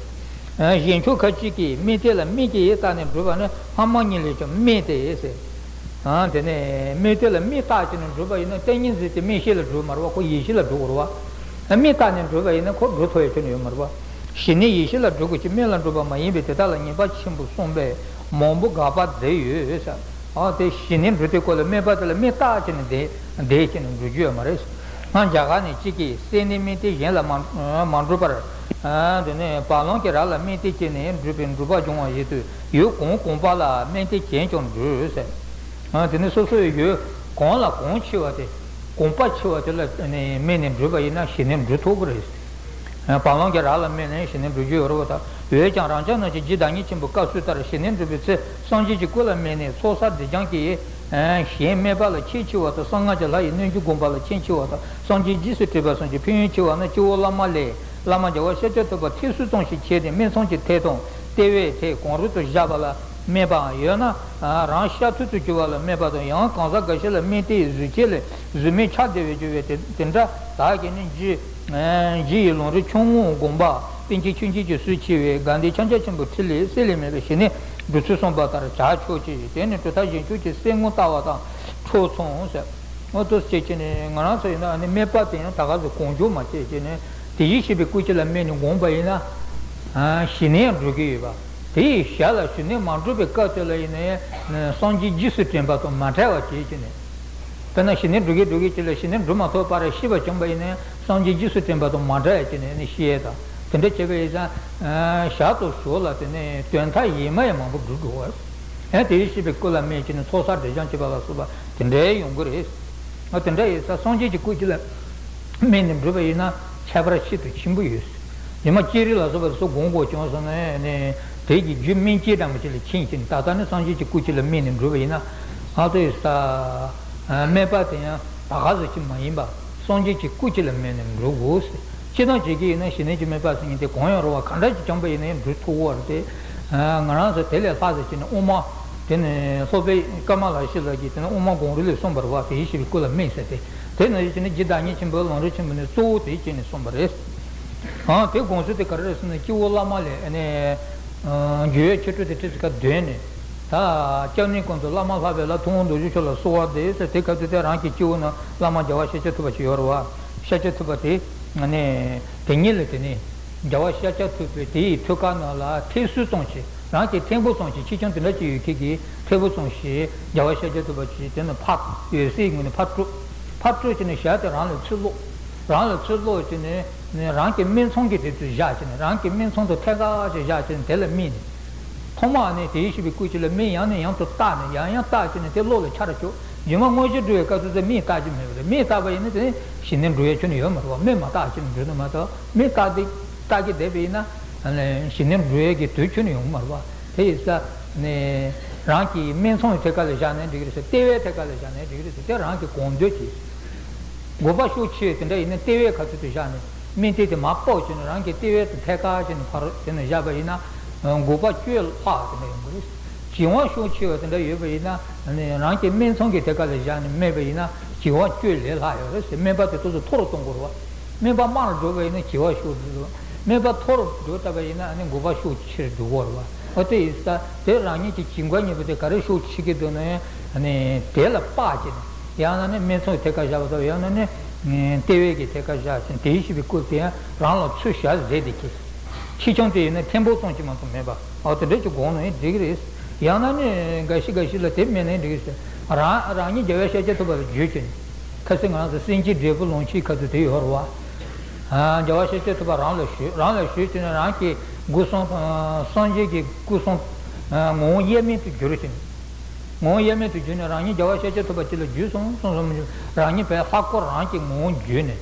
གཞན་ཕྱོགས་ཁ་ཅིག་གིས་དམིགས་གཏད་ལ་དམིགས་ཀྱི་ཡུལ་བརྟགས་ནས་འགྲུབ་པ་ནི་སྔ་མ་གཉིས་ལས་ཀྱང་དམིགས་ཏེ་ཟེར། དེ་ནས་དམིགས་གཏད་ལ་དམིགས་བརྟགས་བྱས་ནས་འགྲུབ་པ་ཡིན་ན་ཏིང་ངེ་འཛིན་དེ་དམིགས་བྱེད་ལ་འགྲུབ་མ་རེད་བ། ཁོ་ཡེ་ཤེས་ལ་འགྲུབ་དགོས་རེད་བ། དམིགས་བརྟགས་ནས་འགྲུབ་པ་ཡིན་ན་ཁོ་འགྲུབ་ཐུབ་ཡ་ཁྱོན་ནས་ཡོད་མ་རེད་བ། ཞི་གནས་ཡེ་ཤེས་ལ་འགྲུབ་དགོས་ཀྱི་དམིགས་ལ་འགྲུབ་པ་མ་ཡིན་པས་དེ་དག་ལ་ངེས་པ་ཆེན་པོས་གསུངས་པས་མང་པོ་དགག་པ་མཛད་ཡོད་ཟེར། ཨ་དེ་ཞི་གནས་འགྲུབ་དེ་སྐོར་ལ་དམིགས་པ་དེ་ལ་དམིགས་བརྟགས་བྱས་ནས་བསྡད་བསྡད་བྱས་ནས་འགྲུབ་རྒྱུ་ཡོད་མ་རེད། སྔ་རྒྱ་གར་ནས་གཅིག་གིས་སེམས་ནི་དམིགས་གཏད་གཞན་ལ་མ་མ་འགྲུབ་པར། དེ་ནས་བ་ལང་གི་རྭ་ལ་དམིགས་གཏད་བྱས་ནས་འགྲུབ་པའི་འགྲུབ་པ་འབྱུང་བ་བཞིན་དུ་ཡུལ་གང་གང་པ་ལ་དམིགས་གཏད་བྱས་ཀྱང་འགྲུབ་ཟེར། དེ་ནས་སོ་སོའི་ཡུལ་གང་ལ་གང་ཆེ་བ་དེ། གང་པ་ཆེ་བ་དེ་ལ་དམིགས་ནས་འགྲུབ་པ་ཡིན་ན་ཞི་གནས་འགྲུབ་ཐུབ་ཀྱི་རེད། བ་ལང་གི་རྭ་ལ་དམིགས་ནས་ཞི་གནས་འགྲུབ་རྒྱུ་ཡོད་རེད་བ། ད་འོན་ཀྱང་རང་ཅག་རྣམས་ཀྱི་རྗེ་བདག་ཉིད་ཆེན་པོའི་བཀའ་སྲོལ་ལྟར་ཞི་གནས་འགྲུབ་པའི་ཚེ་སངས་རྒྱས་ཀྱི་སྐུ་ལ་དམིགས་ནས་ཚོགས་བསགས་སྒྲིབ་སྦྱང་གིས། གཞན་དམིགས་པ་ལ་ཁྱད་ཆེ་བ་དང་གསང་སྔགས་ཀྱི་ལྷ་ཡི་རྣལ་འབྱོར་སྒོམ་པ་ལ་ཁྱད་ཆེ་བ་དང་སངས་རྒྱས་རྗེས་སུ་དྲན་པ་སོགས་ཀྱི་ཕན་ཡོན་ཆེ་བ་ནི་སྤྱི་བོ་བླ་མ་ལས་བླ་མ་རྒྱལ་བ་ཤཱཀྱ་ཐུབ་པ་ཐེག་གསུམ་སྟོང་ཞེས་བྱས་ཏེ་སྨད་འཚོང་གི་ཐད་དང་ལྟེ་བའི་ཐད་གང་རུང་དུ་བཞག་པ་ལ་དམིགས་པའང་ཡོད་ན། རང་ཤ་ཐུར་དུ་གྱུར་པ་ལ་དམིགས་པ་དང་། ཡང་གང་ཟག་འགའ་ཞིག་ལ་དམིགས་གཏད་གཟུགས་ཅན་ལས་གཟུགས་མེད་ཆགས་བདེ་བར་གྱུར་པའི་དེ་དེ་འདྲ་དག་གིས་ནི་རྗེ་རྗེ་ཡི་ལུང་རིགས་ཆུང་ངུ་བསྒོམ་པ་པཎ་ཆེན་ཆོས་མཁྱེན་གྱི་སྲོལ་ཕྱེ་བའི་དགའ་ལྡན་ཕྱག་རྒྱ་ཆེན་པོའི་ཁྲིད་ལས་གསེར་ལས་མེད་པའི་ཞི་གནས་སྒྲུབ་ཚུལ་གསུངས་པ་ལྟར་བྱ་ཆོག་ཅིང་། དེ་ནི་གྲུབ་མཐའ་གཞན་ཕྱོགས་ཀྱི་གསེར་དངུལ་ལྟ་བ་དང་འཕྲོད་མཚུངས་ཟེར། འོ་དེ་བྱས་བྱས་ནས་ང་རང་ཚོ་ཡིན་ན་ནི་དམིགས་པ་དེ་ཡང་ད་ག་ཟེ་གང་བྱུང་མ་བྱས་བྱས་ནས་དེ་བཞིན་གཤེགས་པའི་སྐུ་གཅིག་ལ་དམིགས་ནས་བསྒོམས་པ་ཡིན་ན། ཞི་གནས་ཡང་འགྲུབ་ཀྱི་ཡོད་པ། དེ་ཡི་ཞར་ལ་ཞི་གནས་མ་འགྲུབ་པའི་སྐབས་དེ་ལ་ཡིན་ན་ཡང་སངས་རྒྱས་རྗེས་སུ་དྲན་པ་དང་མ་བྲལ་བ་བྱས་བྱས་ནས། དཔེར་ན་ཞི་གནས་འགྲུབ་ཀྱི་འགྲུབ་ཀྱི་ཅིག་ལ་ཞི་གནས་འགྲུབ་མ་ཐུབ་པར་ཤི་བ་བྱུང་པ་ཡིན་ན་ཡང་སངས་རྒྱས་རྗེས་སུ་དྲན་པ་དང་མ་བྲལ་བ་བྱས་ནས་ནི་ཤི་ཡས་དང་དེ་འདྲ་བྱས་པ་ཡིན་ཙང་། ཞར་དང་ཞོར་ལ་དེ་ནས་དོན་དག་ཡེ་མ་ཡེ་མང་པོ་འགྲུབ་འགྲོ་བ། ཡང་དེ་བཞིན་གཤེགས་པའི་སྐུ་ལ་དམིགས་བྱས་ནས་ཚོགས་བསགས་སྒྲིབ་སྦྱང་བྱེད་པ་ལ་སོགས་པ་དེ་འདྲའི་ཡོང་གི་རེད། ཨ་དེ་འདྲ་ཡིན་ཙང་སངས་རྒྱས་ཀྱི་སྐུ་གཅིག་ལ་དམིགས་ནས་འགྲུབ་པ་ཡིན་ན་ཁྱད་པར་ཤིན་ཏུ་ཆེན་པོ་ཡོད། ཉི་མ་ཅི་རིགས་ལ་སོགས་པ་དེ་ཚོ་སྒོམ་དགོས་བྱུང་སོང་ན་ནི་དེ་གི་རྒྱུ་སྨིན་བྱེད་འདྲ་མོ་ཅིག་ལ་མཁྱེན་བྱས་ནས་ད་ལྟ་ནི་སངས་རྒྱས་ཀྱི་སྐུ་གཅིག་ལ་དམིགས་ནས་འགྲུབ་པ་ཡིན་ན། ཨ་དེ་ས་དམིགས་པ་དེ་ཡང་ད་ག་ཟེ་ཅིག་མ་ཡིན་པ་སངས་རྒྱས་ཀྱི་སྐུ་གཅིག་ལ་དམིགས་ནས་འགྲུབ་དགོས་ཟེར། སྤྱིར་བཏང་བྱེད་ཀྱི་ཡིན་ན་ཞི་གནས་ཀྱི་དམིགས་པ་ཟེར་མཁན་དེ་གང་ཡང་རུང་བ་ག་འདྲ་ཅིག་བྱུང་པ་ཡིན་ན་ཡང་འགྲུབ་ཐུབ་ཀྱི་རེད་དེ། ང་རང་ཚོ་དེ་ལས་ལྷག་ཟེར་བྱས་ནས་དབུ་མ་དེ་ནི་སློབ་དཔོན་ཀ་མ་ལ་ཤཱི་ལ་གིས་དེ་ནི་དབུ་མ་དགོངས་རིགས་ལས་གསུངས་པ་རེད་བ། དེ་བཞིན་གཤེགས་པའི་སྐུ་ལ་དམིགས་ཟེར་ཏེ། དེ་ནང་བཞིན་བྱས་ནས་རྗེ་བདག་ཉིད་ཆེན་པོའི་ལུང་རིགས་ཆེན་པོ་ནས་གཙོ་བོ་དེ་བྱས་ནས་གསུངས་པ་རེད། ཨང་དེ་དགོངས་ཚུལ་དེ་ག་རེ་རེད་ཟེར་ན་སྤྱི་བོ་བླ་མ་ལས་ཨ་ནི། འགྱུར་བའི་ཆོ་འཕྲུལ་དེ་ཁྲིད་ཚུལ་ཁ་འདོན་ནས། ད་སྐྱབས་གནས་ཀུན་ཏུ་བླ་མ་ལྷག་པའི་ལྷ། ཐུབ་དབང་རྡོ་རྗེ་མཆོག་ལ་གསོལ་བ་འདེབས་ཟེར་དེ་ག་ཚོད་དེ་རང་གི་སྤྱི་བོ་ན་བླ་མ་རྒྱལ་བ་ཤཱཀྱ་ཐུབ་པ་ཅིག་ཡོད་རེད་བ། ཤཱཀྱ་ཐུབ་པ་དེ། ཨ་ནི། དེ་ཉིད་ལ་དེ་ནི། རྒྱལ་བ་ཤཱཀྱ་ཐུབ་པའི་དེ་ཡི་ཐུགས་ཀ་ནང་ལ་ཐེག་གསུམ་ཙམ་ཞིག་རང་གི་ཐེག་པ་ཙམ་ཞིག་ཆེ་ཆུང་དེ་འདྲ་ཅིག་ཡོད་ཁྱེད་ཀྱིས་ཐེག་པ་ཙམ་ཞིག་རྒྱལ་བ་ཤཱཀྱ་ཐུབ་པ་ཅིག་དེ་ནི་ཕར་འོད་གསལ་ངོས་ནས་ཕར་སྤྲོད། ཕར་སྤྲོད་བྱས་ནས་ཞལ་དེ་རང་ལ་ཚུར་སློག་རང་ལ་ཚུར་སློག་བྱས་ནས་ནི་རང་གི་སྨད་འཚོང་གི་དེ་ཚོ་བཞག་བྱས་ནས་རང་གི་སྨད་འཚོང་དུ་ཐད་ཀར་ཅིག་བཞག་བྱས་ནས་དེ་ལ་དམིགས་ནས། ཐོག་མར་ནི་དེ་བཞིན་གཤེགས་པའི་སྐུ་གཅིག་ལ་མིག་ཡང་ནས་ཡང་དུ་བལྟས་ནས་ཡང་ཡང་བལྟས་བྱས་ནས་དེ་བློ་ལ་འཆར་བཅུག་རྗེས་མ་དངོས་གཞི་འགྲོ་བའི་སྐབས་སུ་ཚེ་མིག་བལྟ་རྒྱུ་མེད་པ་རེད། མིག་བལྟས་པ་ཡིན་ན་དེ་ཞི་གནས་འགྲོ་ཡའི་ཁྱོན་ནས་ཡོད་མ་རེད་བ། མིག་མ་བལྟས་བྱས་ནས་འགྲོ་ནི་མ་གཏོགས་མིག་བལྟས་ཏེ་བལྟས་ཀྱི་བསྡད་པ་ཡིན་ན་ཞི་གནས་འགྲོ་ཡའི་གི་དུས་ཁྱོན་ནས་ཡོང་གི་མ་རེད་བ། དེ་ཡིན་ཙང་ནི་རང་གི་སྨད་འཚོང་གི་ཐད་ཀ་ལ་བཞག་ནའི་འགྲིག་གི་རེད་ཟེར། ལྟེ་བའི་ཐད་ཀ་ལ་བཞག་ནའི་འགྲིག་གི་རེད་ཟེར། དེ་རང་གི་དགོངས་འདོད་ཀྱིས། དགོས་པ་ཤུགས་ཆེ་བ་དེ་འདྲ་ཡིན་ན་ལྟེ་བའི་ཁ་ཐུག་ཏུ་བཞག་ནས་ སྨན་ཐེལ་དེ་མར་ཕབ་བྱས་ནས་རང་གི་ལྟེ་བའི་ཐད་ཀར་བྱས་ནས་ཕར་དེ་ནས་བཞག་པ་ཡིན་ན། འགོག་པ་བཅུ་ལྷག་དེ་འདྲ་ཡོང་གི་རེད། གྱེན་བར་ཤུགས་ཆེ་བ་དེ་འདྲ་ཡོད་པ་ཡིན་ན། རང་གི་སྨད་འཚོང་གི་ཐད་ཀར་ལ་བཞག་ནས་སྨན་པ་ཡིན་ན་གྱེན་བར་བཅུ་ལས་ལྷག་ཡོད་རེད་ཟེར། སྨན་པ་དེ་ཏོག་ཙམ་མཐོ་རུ་གཏོང་དགོས་རེད་བ། སྨན་པ་དམའ་རུ་འགྲོ་བ་ཡིན་ན་གྱེན་བར་ཤུགས་འགྲོ། སྨན་པ་མཐོ་རུ་འགྲོ་བཏང་བ་ཡིན་ན་ཨ་ནི་འགོག་པ་ཤུགས་ཆེར་འགྲོ་གི་རེད་བ། ཨོ་དེ་ཡིན་ཙང་དེ་རང་ཉིད་ཀྱི་གྱེན་ལ་གཉིས་པོ་དེ་ག་རེ་ཤུགས་ཆེ་གི་འདུག་ན་ཡང་ཨ་ནི་དེ་ལ་དཔག་བྱས་ནས། ཡང་ན་ནི་སྨད་འཚོང་གི་ཐད་ཀར་བཞག་པ་དང་། ཡང་ན་ནི་ལྟེ་བའི་གི་ཐད་ཀར་བཞག་ཅིང་། དེའི་ཤེས་པའི་སྐུ་དེ་ཡང་རང་ལ་ཚུར་ཞལ་གཟིགས་ཏེ་གྱེས། ཆེ་ཆུང་དེ་ཡིན་ན་ཐེམ་པོ་ཙམ་གྱིས་མ་གཏོགས་མེད་པ། འོ་དེ་འདྲ་ཅིག་དགོངས་ན་ཡང་འགྲིག་གི་རེད། ཡང་ན་ནི་འགའ་ཞིག་འགའ་ཞིག་ལ་དེ་མེད་ན་ཡང་འགྲིག་གི་རེད། རང་རང་ཉིད་རྒྱལ་བའི་ཤཱཀྱ་ཐུབ་པ་ལ་བརྗོད་ཅིང་། ཁ་སང་ང་རང་ཚོ་སེམས་བསྐྱེད་འབྲས་བུ་ལོངས་སྤྱོད་ཁ་ཐུག་དེ་ཡོད་རེད་བ། ཨ། རྒྱལ་བ་ཤཱཀྱ་ཐུབ་པ་རང་ལ་ཞུ། རང་ལ་ཞུས་བྱས་ནས་རང་གི་སྐུ་གསུང་། ཨ། སངས་རྒྱས་ཀྱི་སྐུ་གསུང་། ཨ། ངོ་བོ་དབྱེར་མེད་དུ་གྱུར་ཅིང་། ངོ་བོ་དབྱེར་མེད་དུ་གྱུར་ནས་རང་ཉིད་རྒྱལ་བ་ཤཱཀྱ་ཐུབ་པ་ཅིག་ལ་གྱུར་སོང་། སོང་སོང་མི་འགྱུར། རང་ཉིད་བས་ལྷ་སྐུ་རང་གི་ངོ་བོ་བརྗོད་ནས།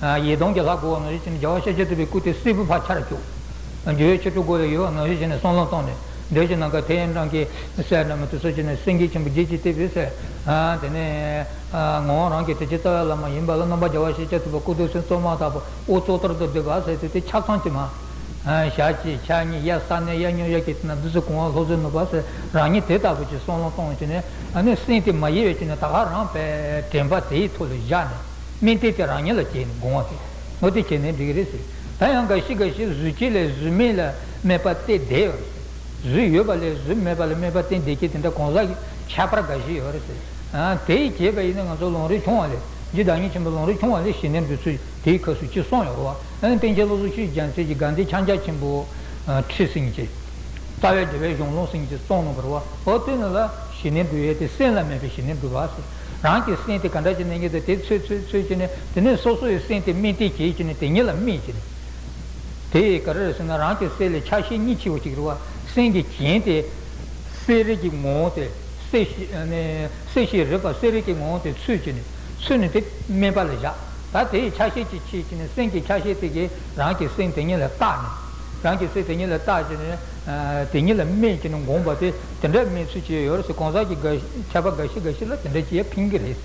ཨ། ཡི་དམ་གྱི་ལྷ་སྐུ་བ་ནང་བཞིན་བྱས་ནས་རྒྱལ་བ་ཤཱཀྱ་ཐུབ་པའི་སྐུ་དེ་སེར་པོ་ཕར་ཆར་བཅུག་རྒྱལ་བའི་ཆོ་འཕྲུལ་སྒོ་ལ་ཡོད་པ་ནང་བཞིན་བྱས་ནས་བསམ་བློ་བཏང་ནས། འདོད་ཅིང་ནམ་མཁའ་མཐའ་ཡས་འགྲམ་གྱི་སྲས་རྣམས་དུ་གསོལ་བྱས་ནས། སེང་གེ་ཆེན་པོ་བརྒྱད་ཀྱིས་བཏེགས་པའི་སྲས། ཨ། དེ་ནས། ཨ། ངོ་བོ་རང་གི་དྲིན་ཅན་རྩ་བའི་བླ་མ་ཡིན་པ་ལ། རྣམ་པ་རྒྱལ་བ་ཤཱཀྱ་ཐུབ་པ་སྐུ་གདུང་སེམས་གཙོ་མ་དག་པ་དབུ་གཙུག་ཏོར་དུ་བསྡུས་པ་ཟེར་དུས་དེ་ཆ་ཚང་གཅིག་མ། ཨ། ཞག་གཅིག་ཕྱག་གཉིས། གཡས་ས་གནོན། གཡས་གཡོན་གཡས་འཁྱིལ་ཟེར་ན་འདི་ཚོ་གང་བ་ལྷུག་བཟེད་ནུབ་པ་ཟེར། རང་ཉིད་དེ་ལྟ་བུ་ཅིག་བསམ་བློ་གཏོང་བྱས་ནས། ཨ་ནི་སེམས་དེ་མ་གཡེང་བའི་ཆ་ནས་ད་ག་རང་བས་དྲན་པ་དེའི་ཐོག་ལ་བཞག་ནས། སྨན་ཐེལ་དེ་རང་ཉིད་ལ་བྱས་ནས་དགོངས་པ་དེ། འོ་དེ་བྱས་ནས་འགྲིག་གི་རེད་ཟེར། ད་ཡང་འགའ་ཞིག་འགའ་ཞིག་གཟུགས་ཅན་ལས་གཟུགས་མེད་ལ་སྨན་པ་བསྟེན་བསྡད་ཡོད་རེད་ཟེར། གཟུགས་ཡོད་པ་ལས་གཟུགས་མེད་པ་ལ་སྨན་པ་བསྟེན་བསྡད་མཁན་དེ་འདྲ་གང་ཟག་གི་ཁྱད་པར་འགའ་ཞིག་ཡོད་རེད་ཟེར། ཨ། དེ་ཡི་བྱས་པ་ཡིན་ན་ང་ཚོ་ལམ་རིམ་ཆུང་བ་ལས། རྗེ་བདག་ཉིད་ཆེན་པོ་ལམ་རིམ་ཆུང་བ་ལས་ཞི་གནས་འགྲུབ་ཚུལ་དེའི་སྐབས་སུ་ཅིག་གསུངས་ཡོད་རེད་བ། ཨ་ནི་པཎ་ཆེན་བློ་བཟང་ཆོས་ཀྱི་རྒྱལ་མཚན་གྱིས་དགའ་ལྡན་ཕྱག་རྒྱ་ཆེན་པོ། ཨ། ཁྲི་སེང་གེ། རྩ་བའི་བདེ་བའི་གཞུང་ལུགས་ཟེར་མཁན་ཅིག་གསུངས་གནང་བ་རེད་བ། འོ་དེ་ནང་ལ་ཞི་གནས་འགྲུབ་ཡས་དེ་སེམས་ལ་དམིགས་པའི་ཞི་གནས་འགྲུབ་པ་ཟེར། རང་གི་སེམས་དེ་ག་འདྲ་ཅིག་གནས་ཀྱི་འདུག་དེ་འཚོལ་འཚོལ་འཚོལ་བྱས་ནས། དེ་ནས་སོ་སོ་ཡི་སེམས་དེ་སྨན་ཐེལ་བྱས་བྱས་ནས་དེ་ཉིད་ལ་སྨན་བྱས་ནས། དེ་ག་རེ་རེད་ཟེར་ན། རང་གི་སེམས་ལ་ཆ་ཤས་གཉིས་ཕྱེ་བ་ཅིག་རེད་བ། སེམས་ཀྱི་གྱེན་དེ་གསལ་རིག་གི་ངོ་བོ་དེ། གསལ་ཞིང་། ཨ་ནི་གསལ་ཞིང་རིག་པ། གསལ་རིག་གི་ངོ་བོ་དེ་འཚོལ་བྱས་ནས། འཚོལ་ནས་དེ་སྨན་པ་ལ་བཞག་ད་དེའི་ཆ་ཤས་ཅིག་ཕྱེ་བྱས་ནས། སེམས་ཀྱི་ཆ་ཤས་དེ་གིས་རང་གི་སེམས་དེ་ཉིད་ལ་བརྟགས་ནས། རང་གི་སེམས་དེ་ཉིད་ལ་བརྟགས་བྱས་ནས། ཨ། དེ་ཉིད་ལ་སྨན་བྱས་ནས་དགོངས་པ་དེ། དེ་འདྲ་སྨན་ཚུལ་ཅིག་ཡོད་རེད་ཟེར། གང་ཟག་གི་འགའ་ཤས། ཁྱད་པར་འགའ་ཤས་འགའ་ཤས་ལ་དེ་འདྲ་ཅིག་ཡང་ཕན་གྱི་རེད།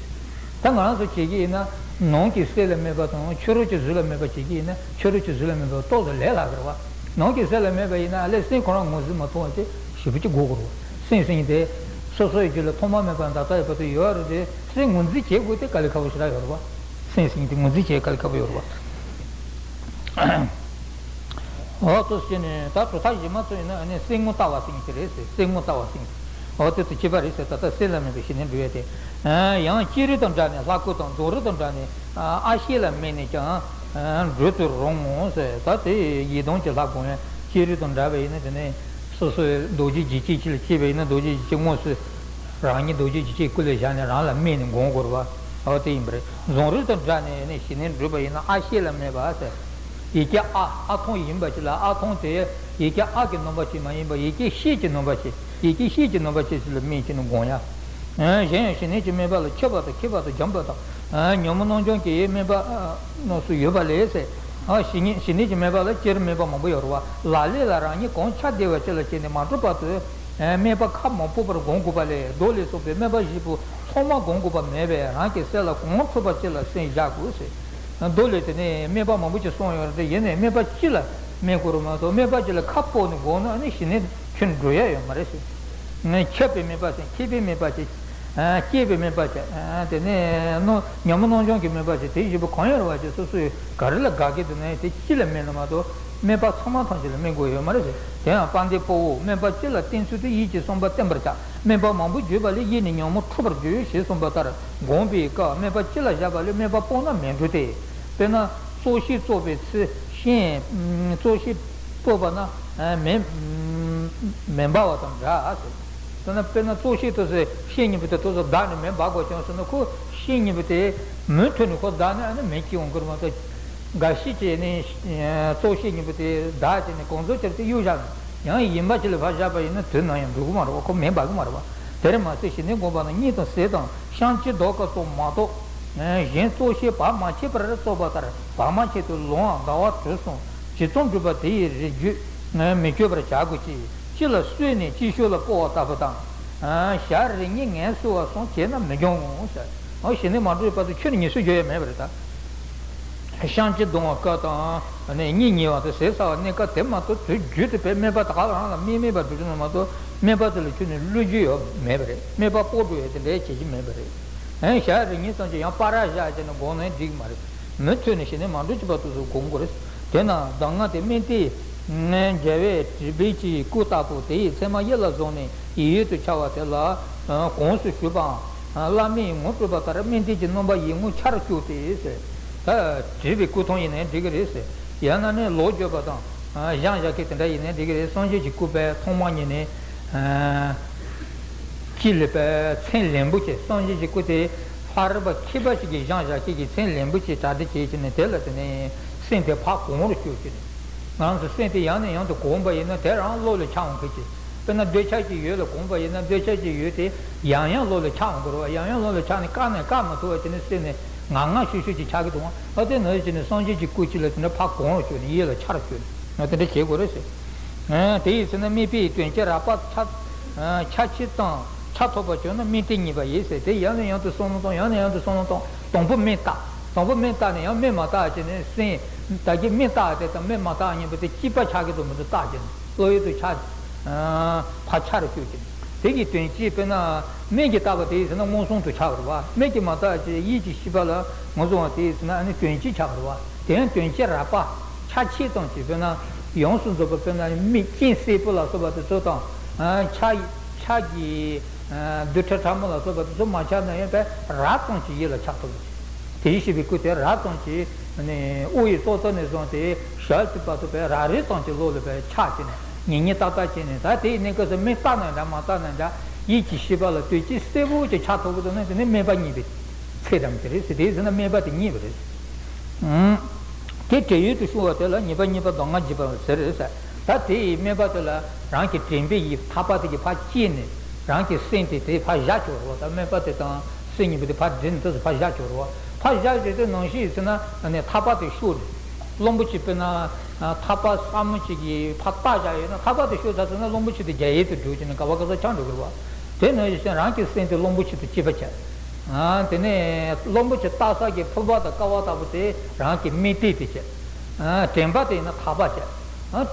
ད་ང་རང་ཚོ་བྱེད་ཀྱི་ཡིན་ན། ནང་གི་སེམས་ལ་སྨན་པ་དང་ཕྱི་རོལ་གྱི་གཟུགས་ལ་སྨན་པ་བྱེད་ཀྱི་ཡིན་ན། ཕྱི་རོལ་གྱི་གཟུགས་ལ་སྨན་པ་ཏོག་ཙམ་ལས་སླ་གི་རེད་བ། ནང་གི་སེམས་ལ་སྨན་པ་ཡིན་ན། ཨ་ལས་སེམས་ཁོ་རང་ངོས་ཟིན་མ་ཐུབ་པ་ཅིག་ཞེ་པོ་ཅིག་དགོས་ཀྱི་རེད་བ། སེམས་ཟེར་མཁན་དེ་སོ་སོ་ཡི་རྒྱུད་ལ་ཐོག་མ་མེད་པ་ནས་ད་ལྟ་བར་དུ་ཡོད་རེད་དེ། སེམས་ངོས་འཛིན་བྱེད་དགོས་དེ་དཀའ་ལས་ཁག་པོ་ཞེ་དྲག་ཡོད་རེད་བ། སེམས་ཟེར་མཁན་དེ་ངོས་འཛིན་བྱེད་དཀའ་ལས་ཁག་པོ་ཡོད་རེད་བ། འོ་དེ་བྱས་ནས་ད་གྲུབ་མཐའ་གཞན་མ་ཚོ་ཡིན་ན། ཨ་ནི་སེམས་ངོ་ལྟ་བ་ཟེར་མཁན་དེ་རེད་ཟེར། སེམས་ངོ་ལྟ་བ་ཟེར་མཁན་དེ། འོ་དེ་ཚོ་ཁྱད་པར་རེད་ཟེར། ད་ལྟ་སེམས་ལ་སྨན་པའི་ཞི་གནས་འགྲུབ་ཡས་དེ། ཡང་ལྕེ་རིགས་དང་འདྲ་ནས་ལྷ་སྐུ་དང་། གདོང་རིས་དང་འདྲ་ནས་ཨ་ཤེས་ལ་སྨན་ནས་ཀྱང་འགྲུབ་ཏུ་རུང་ངོ་ཟེར། ད་དེ་ཡི་དམ་གྱི་ལྷ་དགོངས་ཡས། ལྕེ་རིགས་དང་འདྲ་བ་ཡིན་ན། དེ་ནས་སོ་སོའི་རྡོ་རྗེ་འཇིགས་བྱེད་ཅིག་ལ་སྐྱེས་པ་ཡིན་ན། རྡོ་རྗེ་འཇིགས་བྱེད་དངོས་སུ་རང་ཉིད་རྡོ་རྗེ་འཇིགས་བྱེད་སྐུ་ལ་བཞག་ནས་རང་ལ་སྨན་ནས་དགོངས་དགོས་རེད་བ། འོ་དེ་ཡིན་པ་རེད། གདོང་རིས་དང་འདྲ་ནས་ནི་ཞི་གནས་འགྲུབ་པ་ཡིན་ན། ཨ་ཤེས་ལ་སྨན་པ་ཟེར། ཡི་གེ་ཨ། ཨ་ཐུང་ཡིན་པ་ཅིག་ལ། ཨ་ཐུང་དེ་ཡི་གེ་ཨ་གི་ནང་པ་ཅིག་མ་ཡིན་པ། ཡི་གེ་ཤེས་ཀྱི་ནང་པ་ཅིག་ཡི་གེ་ཤེས་ཀྱི་ནང་པ་ཅིག་ཅིག་ལ་སྨན་བྱས་ནས་དགོངས་ཡ། གཞན་ཡང་ཞི་གནས་ཀྱི་སྨན་པ་ལ། མཁས་པ་དང་མཁས་པ་དང་འཇམ་པ་དང་། ཉོན་མོངས་རྣམ་སྦྱོང་གི་སྨན་པ་རྣམས་སུ་ཡོད་པ་ལས་ཟེར། ཞི་གནས་ཞི་གནས་ཀྱི་སྨན་པ་ལ་སྤྱིར་སྨན་པ་མང་པོ་ཡོད་རེད་བ། ལག་ལེན་ལ་རང་ཉིད་གང་ཆགས་བདེ་བ་ཅིག་ལ་བྱས་ནས་མ་གྲུབ་བར་དུ། སྨན་པ་ཁ་མང་པོ་པར་དགོངས་དགོས་པ་ལས། མདོ་ལས་གསུངས་པའི་སྨན་པ་བཞི་པོ་ཚང་མ་དགོངས་དགོས་པ་མེད་པས། རང་གི་སེམས་ལ་གང་འཕྲོད་པ་ཅིག་ལ་སེམས་བཞག་དགོས་ཟེར། མདོ་ལས་དེ་ནས་སྨན་པ་མང་པོ་ཅིག་གསུངས་ཡོད་རེད། ཡིན་ནའི་སྨན་པ་གཅིག་ལ་སྨན་དགོས་རེད་མ་གཏོགས། སྨན་པ་གཅིག་ལ་ཁ་སྤོ་ནས་དགོངས་ན་ནི་ཞི་གནས་ཁྱོན་འགྲོ་ཡ་ཡོད་མ་རེད་ཟེར། མཁས་པའི་སྨན་པ་ཟེར། མཁས་པའི་སྨན་པ་ཅིག་སྐྱེས་པའི་སྨན་པ་ཅིག་དེ་ནས་ཉོན་མོངས་རྣམ་སྦྱོང་གི་སྨན་པ་ཅིག་དེ་བཞི་པོ་གང་ཡོད་རེད་བ་ཅིག་སོ་སོས་ག་རེ་ལ་དགའ་གི་འདུག་ན། དེ་གཅིག་ལ་སྨན་ན་མ་གཏོགས། སྨན་པ་ཚང་མ་ཐམས་ཅད་ལ་སྨན་དགོས་ཡོད་མ་རེད་ཟེར། དེ་ཡང་དཔལ་ལྡན་དཔའ་བོས། སྨན་པ་གཅིག་ལ་བསྟེན་ཚུལ་དུ། ཡིད་ཀྱིས་བསམ་པ་བསྟེན་པར་བྱ། སྨན་པ་མང་པོ་བརྒྱུད་པ་ལས། ཡིད་ནི་ཉོན་མོངས་འཁྲུགས་པར་འགྱུར། ཞེས་གསུངས་པ་ལྟར། དགོངས་པའི་སྐབས་སྨན་པ་གཅིག་ལ་བཞག་པ་ལས་སྨན་པ་སྤོ་ན་མི་འགྲིག་སྟེ། དཔེར་ན་བཙོག་ཤེད་བཙོག་པའི་ཚེ་ཤིང་། བཙོག་ཤེད་བཙོག་པ་ན་མེ་མེ་འབར་བ་དང་འདྲ་ཟེར། དཔེར་ན་དཔེར་ན་བཙོག་ཤེད་དེ་ཚོ་ཤིང་གཉིས་པོ་དེ་ཏོག་ཙམ་བརྡབས་ནས་མེ་འབར་དགོས་བྱུང་ཟེར་ན། ཁོ་ཤིང་གཉིས་པོ་དེ་མུ་མཐུད་ནས་ཁོ་བརྡབས་ན་ཨ་ནི་མེ་སྐྱེ་འོང་གི་རེད་མ་གཏོགས། འགའ་ཞིག་བྱས་ནས་བཙོག་ཤེད་གཉིས་པོ་དེ་བརྡབས་བྱས་ནས་གང་འཚམ་ཅིག་དེ་གཡུག་བཞག་ན་ཡང་ཡིན་པ་ཅིག་ལ་ཕར་བཞག་པ་ཡིན་ན་དུས་ནམ་ཡང་འགྲོ་གི་མ་རེད་བ། ཁོ་མེ་འབར་གི་མ་རེད་བ། དེར་མ་ཟད་ཞི་གནས་སྒོམ་པ་ན་གཉིད་དང་ཟས་དང་བཤང་གཅི་ལྡོག་ཀ་སོགས་མ་གཏོགས། གཞན་བཙོག་ཤེད་བག་མ་ཆད་པར་བཙོག་པ་ལྟར། བག་མ་ཆད་དུས་ལོངས་ཟླ་བ་དྲོ་གསུམ། ཇི་ཙམ་བསྒྲུབས་པ་དེ་ཡི་རིགས་རྒྱུད་མི་གཅོད་པར་བྱ་དགོས་ཀྱི། ཕྱི་ལ་གསོས་ནས་ཕྱི་བཤོལ་ལ་སྤོ་བ་ལྟ་བུ་དང་། ཞག་རེ་གཉིས་ངལ་གསོ་བ་གསུམ་བྱས་ན་མི་འགྱང་ངོ་ཟེར། ཞི་གནས་མ་གྲུབ་བར་དུ་ཁྱོན་ནས་ངལ་གསོ་རྒྱག་ཡ་མེད་པ་རེད་ད། བཤང་གཅི་རྡུང་བ་སྐབས་དང་། གཉིད་ཉལ་བ་དང་ཟས་ཟ་བ་གནས་སྐབས་དེ་མ་གཏོགས་དུས་རྒྱུན་དུ་དཔེ་སྨན་པ་ད་ག་རང་ལ་སྨན་མེད་པར་འགྲོ་རྒྱུ་ན་མ་གཏོགས་སྨན་པ་དེ་ལ་ཁྱོད་ནི་བསླུ་རྒྱུ་ཡོད་མེད་པ་རེད། སྨན་པ་ལྐོག་འགྲོ་ཡས་དེ་འདྲའི་བྱེད་ཀྱི་མེད་པ་རེད། ཨེ་ཞག་རེ་གཉིས་ཙམ་གྱི་ཡང་པར་ར་བཞག་བྱས་ནས་སྒོམ་ནས་འགྲིག་གི་མ་རེད། མུ་མཐུད་ནས་བྱས་ནས་མ་འགྲོ་བྱེད་པ་དེ་ཚོ་སྒོམ་དགོས་རེད། དེས་ན་གདམས་ངག་དེ་སྨན་དེ། རྒྱལ་བའི་དྲིལ་བུ་གི་སྐུ་ལྟ་བུ་དེ་ཡི་མཚན་མ་ཡིད་ལ་བཟུང་ནས་ཡིད་ཡུལ་དུ་འཆར་བ་དེ་ལ་གོང་དུ་ཞུས་པའམ། བླ་མས་ངོ་སྤྲོད་པ་ལྟར་སྨན་དེ་གྱི་སྣོམ་པ་ཡིད་ངོར་འཆར་བཅུག་སྟེ་ཟེར། ད་དྲིལ་བུའི་སྐུ་མཐོང་ཡིན་ནའི་འགྲིག་གི་རེད་ཟེར། ཡང་ན་ནི་ལོག་བརྗོད་པ་དང་། བཞེངས་བཞག་མཁན་དེ་འདྲ་ཡིན་ནའི་འགྲིག་གི་རེད། སངས་རྒྱས་ཀྱི་སྐུ་དཔེ་ཐོག་མ་ཉིད་ནས། སྤྱི་ལ་དཔེ་མཚན་ལེན་པོ་ཅིག་སངས་རྒྱས་ཀྱི་སྐུ་དེ་ཕ་རོལ་པ་མཁས་པ་ཞིག་གིས་བཞེངས་བཞག་ཁྱེད་ཀྱིས་མཚན་ལེན་པོ་ཅིག་གྲ་སྒྲིག་བྱས་བྱས་ནས་དེ་ལ་དེ་ནས་སེམས་དེ་ཕར་གོང་རུ་བསྐྱོད་བྱས་ནས། ང་ཚོ་སེམས་དེ་ཡང་ནས་ཡང་དུ་གོམས་པ་ཡིན་ན་དེ་རང་བློ་ལ་འཆར་འོང་མཁན་ཅིག་དཔེར་ན་འདོད་ཆགས་ཀྱི་ཡུལ་ལ་གོམས་པ་ཡིན་ན་འདོད་ཆགས་ཀྱི་ཡུལ་དེ་ཡང་ཡང་བློ་ལ་འཆར་འོང་གི་རེད་བ། ཡང་ཡང་བློ་ལ་འཆར་ནས་བཀག་ནས་བཀག་མ་ཐུབ་པ་བྱས་ནས་སེམས་ནས་ངང་ངམ་ཤུགས་ཤུགས་ཀྱིས་འཆར་གྱི་འདུག་ཨ་དེ་ནང་བཞིན་བྱས་ནས་སངས་རྒྱས་ཀྱི་སྐུ་ཅིག་ལ་དེ་འདྲ་ཕར་གོང་རུ་བསྐྱོད་ནས་ཡིད་ལ་འཆར་བསྐྱོད་ནས་དེ་འདྲ་བྱེད་དགོས་རེད་ཟེར། དེ་ཡིན་ཟེར་ན་སྨན་པས་དོན་བྱེད་རགས་པ་ཆ་ཆ་ཆེ་ཙམ་ཆ་ཐོབ་པ་བྱུང་ན་སྨན་དེ་ཉེས་པ་ཡིན་ཟེར། དེ་ཡང་ནས་ཡང་དུ་བསམ་བློ་བཏང་། ཡང་ནས་ཡང་དུ་བསམ་བློ་བཏང་། དང་པོ་སྨན་བརྟག་དང་པོ་སྨན་བརྟག་ནས་ཡང་སྨན་མ་བརྟག་བྱས་ནས་སེམས་ད་གིན་སྨན་བརྟག་དེ་དང་སྨན་མ་བརྟག་གཉིས་པོ་དེ་གཅིག་པ་ཆགས་ཀྱི་འདུག་མི་འདུག་བརྟག་བྱས་ནས་བློ་ཡུལ་དུ་ཆགས། ཕར་ཆ་རུ་བཅུག་བྱས་ནས་དེ་གི་དོན་སྤྱི་དཔེར་ན་སྨན་གྱིས་བརྟག་པ་དེ་ཡིན་ཟེར་ན་མངོན་སུམ་དུ་ཆགས་པ་རེད་བ། སྨན་གྱིས་མ་བརྟག་བྱས་ཡིད་ཀྱི་ཤེས་པ་ལ་ངོས་བཟུང་བ་དེ་ཡིན་ཟེར་ན་ཨ་ནི་དོན་སྤྱི་ཆགས་པ་རེད་བ། དེ་ཡང་དོན་སྤྱི་རགས་པ། ཆ་ཆེ་ཙམ་གྱིས་དཔེར་ན་ཡོངས་སུ་རྫོགས་པ་དཔེར་ན་མིག་སྤྱན་སེར་པོ་ལ་སོགས་པ་དེ་ཚོ་དང་། ཆ་ཆ་གི་རྡུལ་ཕྲ་ཕྲ་མོ་ལ་སོགས་པ་དེ་ཚོ་མ་ཆགས་ན་ཡང་དཔེ་རགས་ཙམ་གྱིས་ཡིད་ལ་ཆགས་ཐུབ། དེ་བཞིན་གཤེགས་པའི་སྐུ་དེ་རགས་ཙམ་གྱིས་དབུ་ཡི་ཙོག་ཙོག་ནས་བཟུང་སྟེ་ཞབས་ཀྱི་བར་དུ་དཔེ་རགས་རིས་ཙམ་གྱིས་བློ་ལ་དཔེ་ཆགས་བྱས་ནས་ཉེ་ཉེ་ཏག་ཏག་བྱས་ནས། ད་དེའི་གནས་སྐབས་སུ་སྨན་བརྟག་ན་འདྲ་མ་བརྟག་ན་འདྲ་ཡིད་ཀྱི་ཤེས་པ་ལ་དོན་སྤྱི་གསལ་པོ་ཅིག་ཆགས་ཐུབ་ཀྱི་འདུག་ན་དེ་ནི་སྨན་པ་ཉེས་པའི་ཚད་དམ་དེ་རེད་ཟེར། དེ་ཡིན་ཟེར་ན་སྨན་པ་དེ་ཉེས་པ་རེད། དེ་བྲལ་ཡུལ་དུ་ཤོར་བ་དེ་ལ་ཉེས་པ་ཉེས་པ་གདམས་ངག་བགྱིས་པ་ཟེར་ཟེར། ད་དེ་ཡི་སྨན་པ་དེ་ལ་རང་གི་དྲན་པའི་ཡིད་ཐག་པ་དེ་གིས་ཕར་བཅད་ནས་རང་གི་སེམས་དེ་དེ་ཕར་བཞག་ཆོག་རེད་བ། ད་སྨན་པ་དེ་དང་སེམས་གཉིས་པོ་དེ་ཕར་བསྒྲིལ་ནས་དེ་ཚོ་ཕར་བཞག་ཆོག་རེད་བ། ཕར་བཞག་བྱས་དུས་ནང་བཞིན་ཡིན་ཟེར་ན་ནས་ཐག་པ་དེ་ཤོར་ནས་རླུང་བུ་གཅིག་དཔེར་ན་ཐག་པ་སྲབ་མོ་གཅིག་གིས་ཕར་བཏགས་བཞག་ཡོད་ན་ཐག་པ་དེ་ཤོར་ཚར་ཚར་ན་རླུང་བུ་གཅིག་དེ་རྒྱ་ཡལ་དུ་འགྲོ་བྱས་ནས་ག་བ་ག་ས་ཆགས་འགྲོ་གི་རེད་བ། དེ་ནང་བཞིན་རང་གི་སེམས་དེ་རླུང་བུ་གཅིག་དང་གཅིག་པ་བྱས། དེ་ནས་རླུང་བུ་གཅིག་བཏགས་ས་གི་ཕུར་པ་དང་ཀ་བ་ལྟ་བུ་དེ་རང་གི་སྨན་དེ་དེ་བྱས། དྲན་པ་དེ་ཡིན་ན་ཐག་པ་བྱས།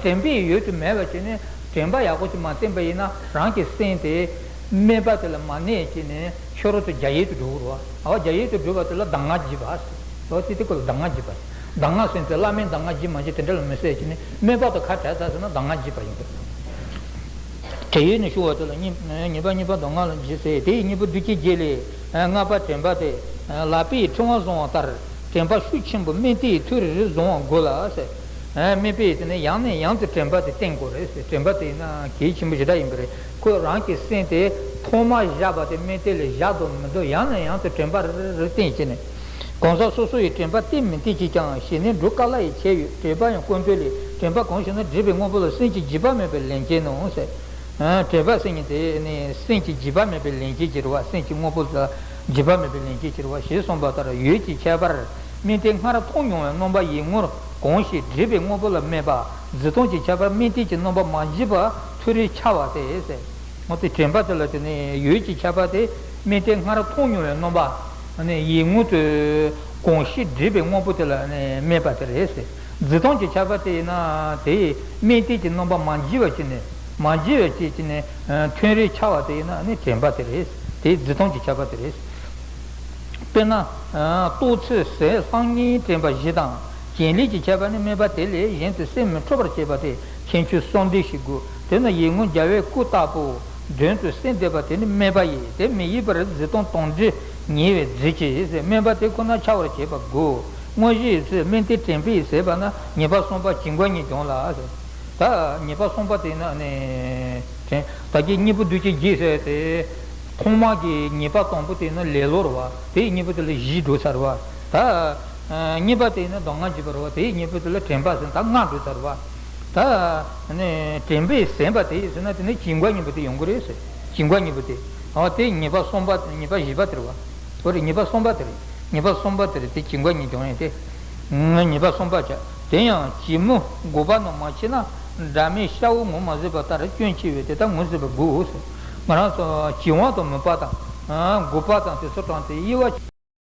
དྲན་པའི་ཡུལ་དུ་མེད་པ་བྱས་ནས་དྲན་པ་ཡག་པོ་ཅིག་མ་བསྟེན་པ་ཡིན་ན་རང་གི་སེམས་དེ་སྨན་པ་དེ་ལ་མ་གནས་བྱས་ནས་ཕྱི་རོལ་དུ་རྒྱ་ཡལ་དུ་འགྲོ་གི་རེད་བ། ཨ་བ་རྒྱ་ཡལ་དུ་འགྲོ་བ་དེ་ལ་གདམས་ངག་བགྱིས་པ། ཨོ་དེ་དེ་ཀོ་ལ་གདམས་ངག་བགྱིས་པ། གདམས་ངག་ཟེར་དེ་བླ་མའི་གདམས་ངག་བགྱིས་མ་བགྱིས་དེ་འདྲ་ལ་མི་ཟེར་བྱས་ནས་སྨན་པ་དང་ཁ་བྲལ་ཚར་ཟེར་ན་གདམས་ངག་བགྱིས་པ་ཡིན་པས། བྲལ་ཡུལ་ནས་ཤོར་བ་དེ་ལ་ཉེས་ཉེས་པ་ཉེས་པ་གདམས་ངག་ལ་བགྱིས་ཟེར། དེ་ཡི་སྙིང་པོ་བདུད་ཀྱི་རྒྱུད་ལས། ལྔ་པ་དྲན་པ་སྟེ། ལག་པས་ཕྲེང་བ་བཟུང་བ་ལྟར་དྲན་པ་ཤུགས་ཆེན་པོ་སྨན་དེའི་ཐུར་རེ་རེ་བཟུང་བ་དགོས་ལ་ཟེར། སྨན་པས་དེ་ནས་ཡང་ནས་ཡང་དུ་དྲན་པ་དེ་བསྟེན་དགོས་རེད་ཟེར། དྲན་པ་དེ་ཡིན་ན་གལ་ཆེན་པོ་ཞེ་དྲག་ཡིན་པ་རེད། ཁོས་རང་གི་སེམས་དེ་ཐོག་མར་བཞག་པ་དེ་སྨན་དེ་ལས་བཞག་འདུག་མི་འདུག་ཡང་ནས་ཡང་དུ་དྲན་པ་རེ་རེ་རེ་བསྟེན་བྱས་ནས། གང་ཟག་སོ་སོ་ཡིས་དྲན་པ་བསྟེན་མི་བསྟེན་ཅིས་ཀྱང་ཞེ་ནས་འགྲོ་དཀའ་སླ་ཡི་ཆེད་ཡོད། དྲན་པ་ཡང་ཀུན་འདུས་ལས། དྲན་པ་གང་ཞེ་ན་སྒྲིབ་པའི་དངོས་པོ་ལ་སེམས་ཀྱིས་འཇིགས་པ་མེད་པའི་ལན་བྱེད་ནོ་ཟེར། དྲན་པ་ཟེར་མཁན་དེ་ནི་སེམས་ཀྱིས་འཇིགས་པ་མེད་པའི་ལན་བྱེད་ཀྱི་རེད་བ། སེམས་ཀྱི་དངོས་པོ་ལ་འཇིགས་པ་མེད་པའི་ལན་བྱེད་ཀྱི་རེད་བ། ཞེས་གསུངས་པ་ལྟར་ཡུལ་གྱི་ཁྱད་པར་སྨན་དེ་སྔར་མཐོང་མྱོང་བའི་རྣམ་པ་ཡིད་ངོར་གང་ཞིག་སྒྲིབ་པའི་དངོས་པོ་ལ་སྨྲས་པ་འཛིན་སྟངས་ཀྱི་ཁྱད་པར་སྨན་དེ་གྱི་རྣམ་པ་མ་བགྱིས་པ་ཐུར་རེ་འཆར་བ་སྟེ་ཟེར། འོ་དེ་དྲན་པ་དེ་ལ་དེ་ནི་ཡུལ་གྱི་ཁྱད་པར་དེ་སྨན་དེ་སྔར་མཐོང་མྱོང་བའི་རྣམ་པ་ནི་ཡིད་ངོ་དུ་གང་ཞིག་སྒྲིབ་པའི་དངོས་པོ་དེ་ལ་ནི་སྨྲས་པ་དེ་རེད་ཟེར། འཛིན་སྟངས་ཀྱི་ཁྱད་པར་དེ་ཡིན་ན་དེ་སྨན་དེ་གྱི་རྣམ་པ་མ་བགྱིས་པ་ཅིག་ནི་མ་བགྱིས་པ་ཅིག་ཅིག་ནི་ཐུར་རེ་འཆར་བ་དེ་ཡིན་ན་ནི་དྲན་པ་དེ་རེད། དེ་འཛིན་སྟངས་ཀྱི་ཁྱད་པར་དེ་རེད། དཔེར་ན། རྟོགས་ཚུལ་ཟད་ལྷང་ངེའི་དྲན་པ་བཞི་དང་གྱེན་ལེགས་ཀྱི་ཁྱད་པར་ནི་སྨྲས་པ་དེ་ལས་གཞན་དུ་སེམས་མི་འཕྲོག་པར་བྱེད་པ་སྟེ་ཁྱད་ཆོས་གསུམ་ལྡན་ཞིག་དགོས། དེ་ནི་ཡིད་ངོར་རྒྱལ་བའི་སྐུ་ལྟ་བུ་མདུན་དུ་གསལ་འདེབས་པ་དེ་ནི་སྨྲས་པ་ཡིས་དེ་མི་ཡིན་པར་འཛིན་སྟངས་དང་འདྲ་ཉེ་བས་བརྫི་ཅིག་ཟེར། སྨྲས་པ་དེ་ཁོ་ན་འཆར་བར་བྱེད་པ་དགོས། དངོས་གཞི་ཡི་ཚུལ་སྨན་དེ་དྲན་པས་ཟད་པ་ན་ཉེས་པ་གསུམ་པ་གྱེན་འགོག་ཉིད་འབྱུང་ལ་ཟེར། ད་ཉེས་པ་གསུམ་པ་དེ་ནི་ནི་དྲན་ད་གི་སྙིང་པོ་བདུད་ཀྱི་རྒྱུད་ཟེར་ཏེ། ཐོག་མ་གི་ཉེས་པ་དང་པོ་དེ་ནི་ལེ་ལོ་རེད་བ། དེའི་སྙིང་པོ་དེ་ལ་བཞི་འགྲོ་ཚར་བ། ད་གཉིས་པ་དེ་ནི་གདམས་ངག་བགྱིས་པ་རེད་བ། དེའི་སྙིང་པོ་དེ་ལ་དྲན་པ་ཟེར་ད་ལྔ་འགྲོ་ཚར་བ། ད་ནི་དྲན་པས་ཟིན་པ་དེ་ཡིན་ཟེར་ན་དེ་ནི་གྱེན་འགོག་གཉིས་པོ་དེ་ཡོང་གི་རེད་ཟེར། གྱེན་འགོག་གཉིས་པོ་དེ། འོ་དེ་ཉེས་པ་གསུམ་པ་ཉེས་པ་བཞི་པ་དེ་རེད་བ། འོ་རེད། ཉེས་པ་གསུམ་པ་དེ་རེད། ཉེས་པ་གསུམ་པ་དེ་རེད། དེ་གྱེན་འགོག་གཉིས་ཀྱང་ཡིན་ཏེ། ཉེས་པ་གསུམ་པ་བྱ། དེ་ཡང་གྱེན་མོ་དགུ་པ་རྣམས་མ་ཕྱེ་ན་འདྲ་མིན་ཤ་བོ་ངོ་མ་ཟིན་པ་ལྟར་སྐྱོན་ཆེ་བས་དེ་ལྟར་ངོ་ཟིན་པ་དགོས་ཟེར། ང་རང་ཚོ་གྱེན་འོག་དང་མུན་པ་དང་། དགུ་པ་དང་དེ་ཚོ་དྲངས་ཏེ་དབྱེ་བ།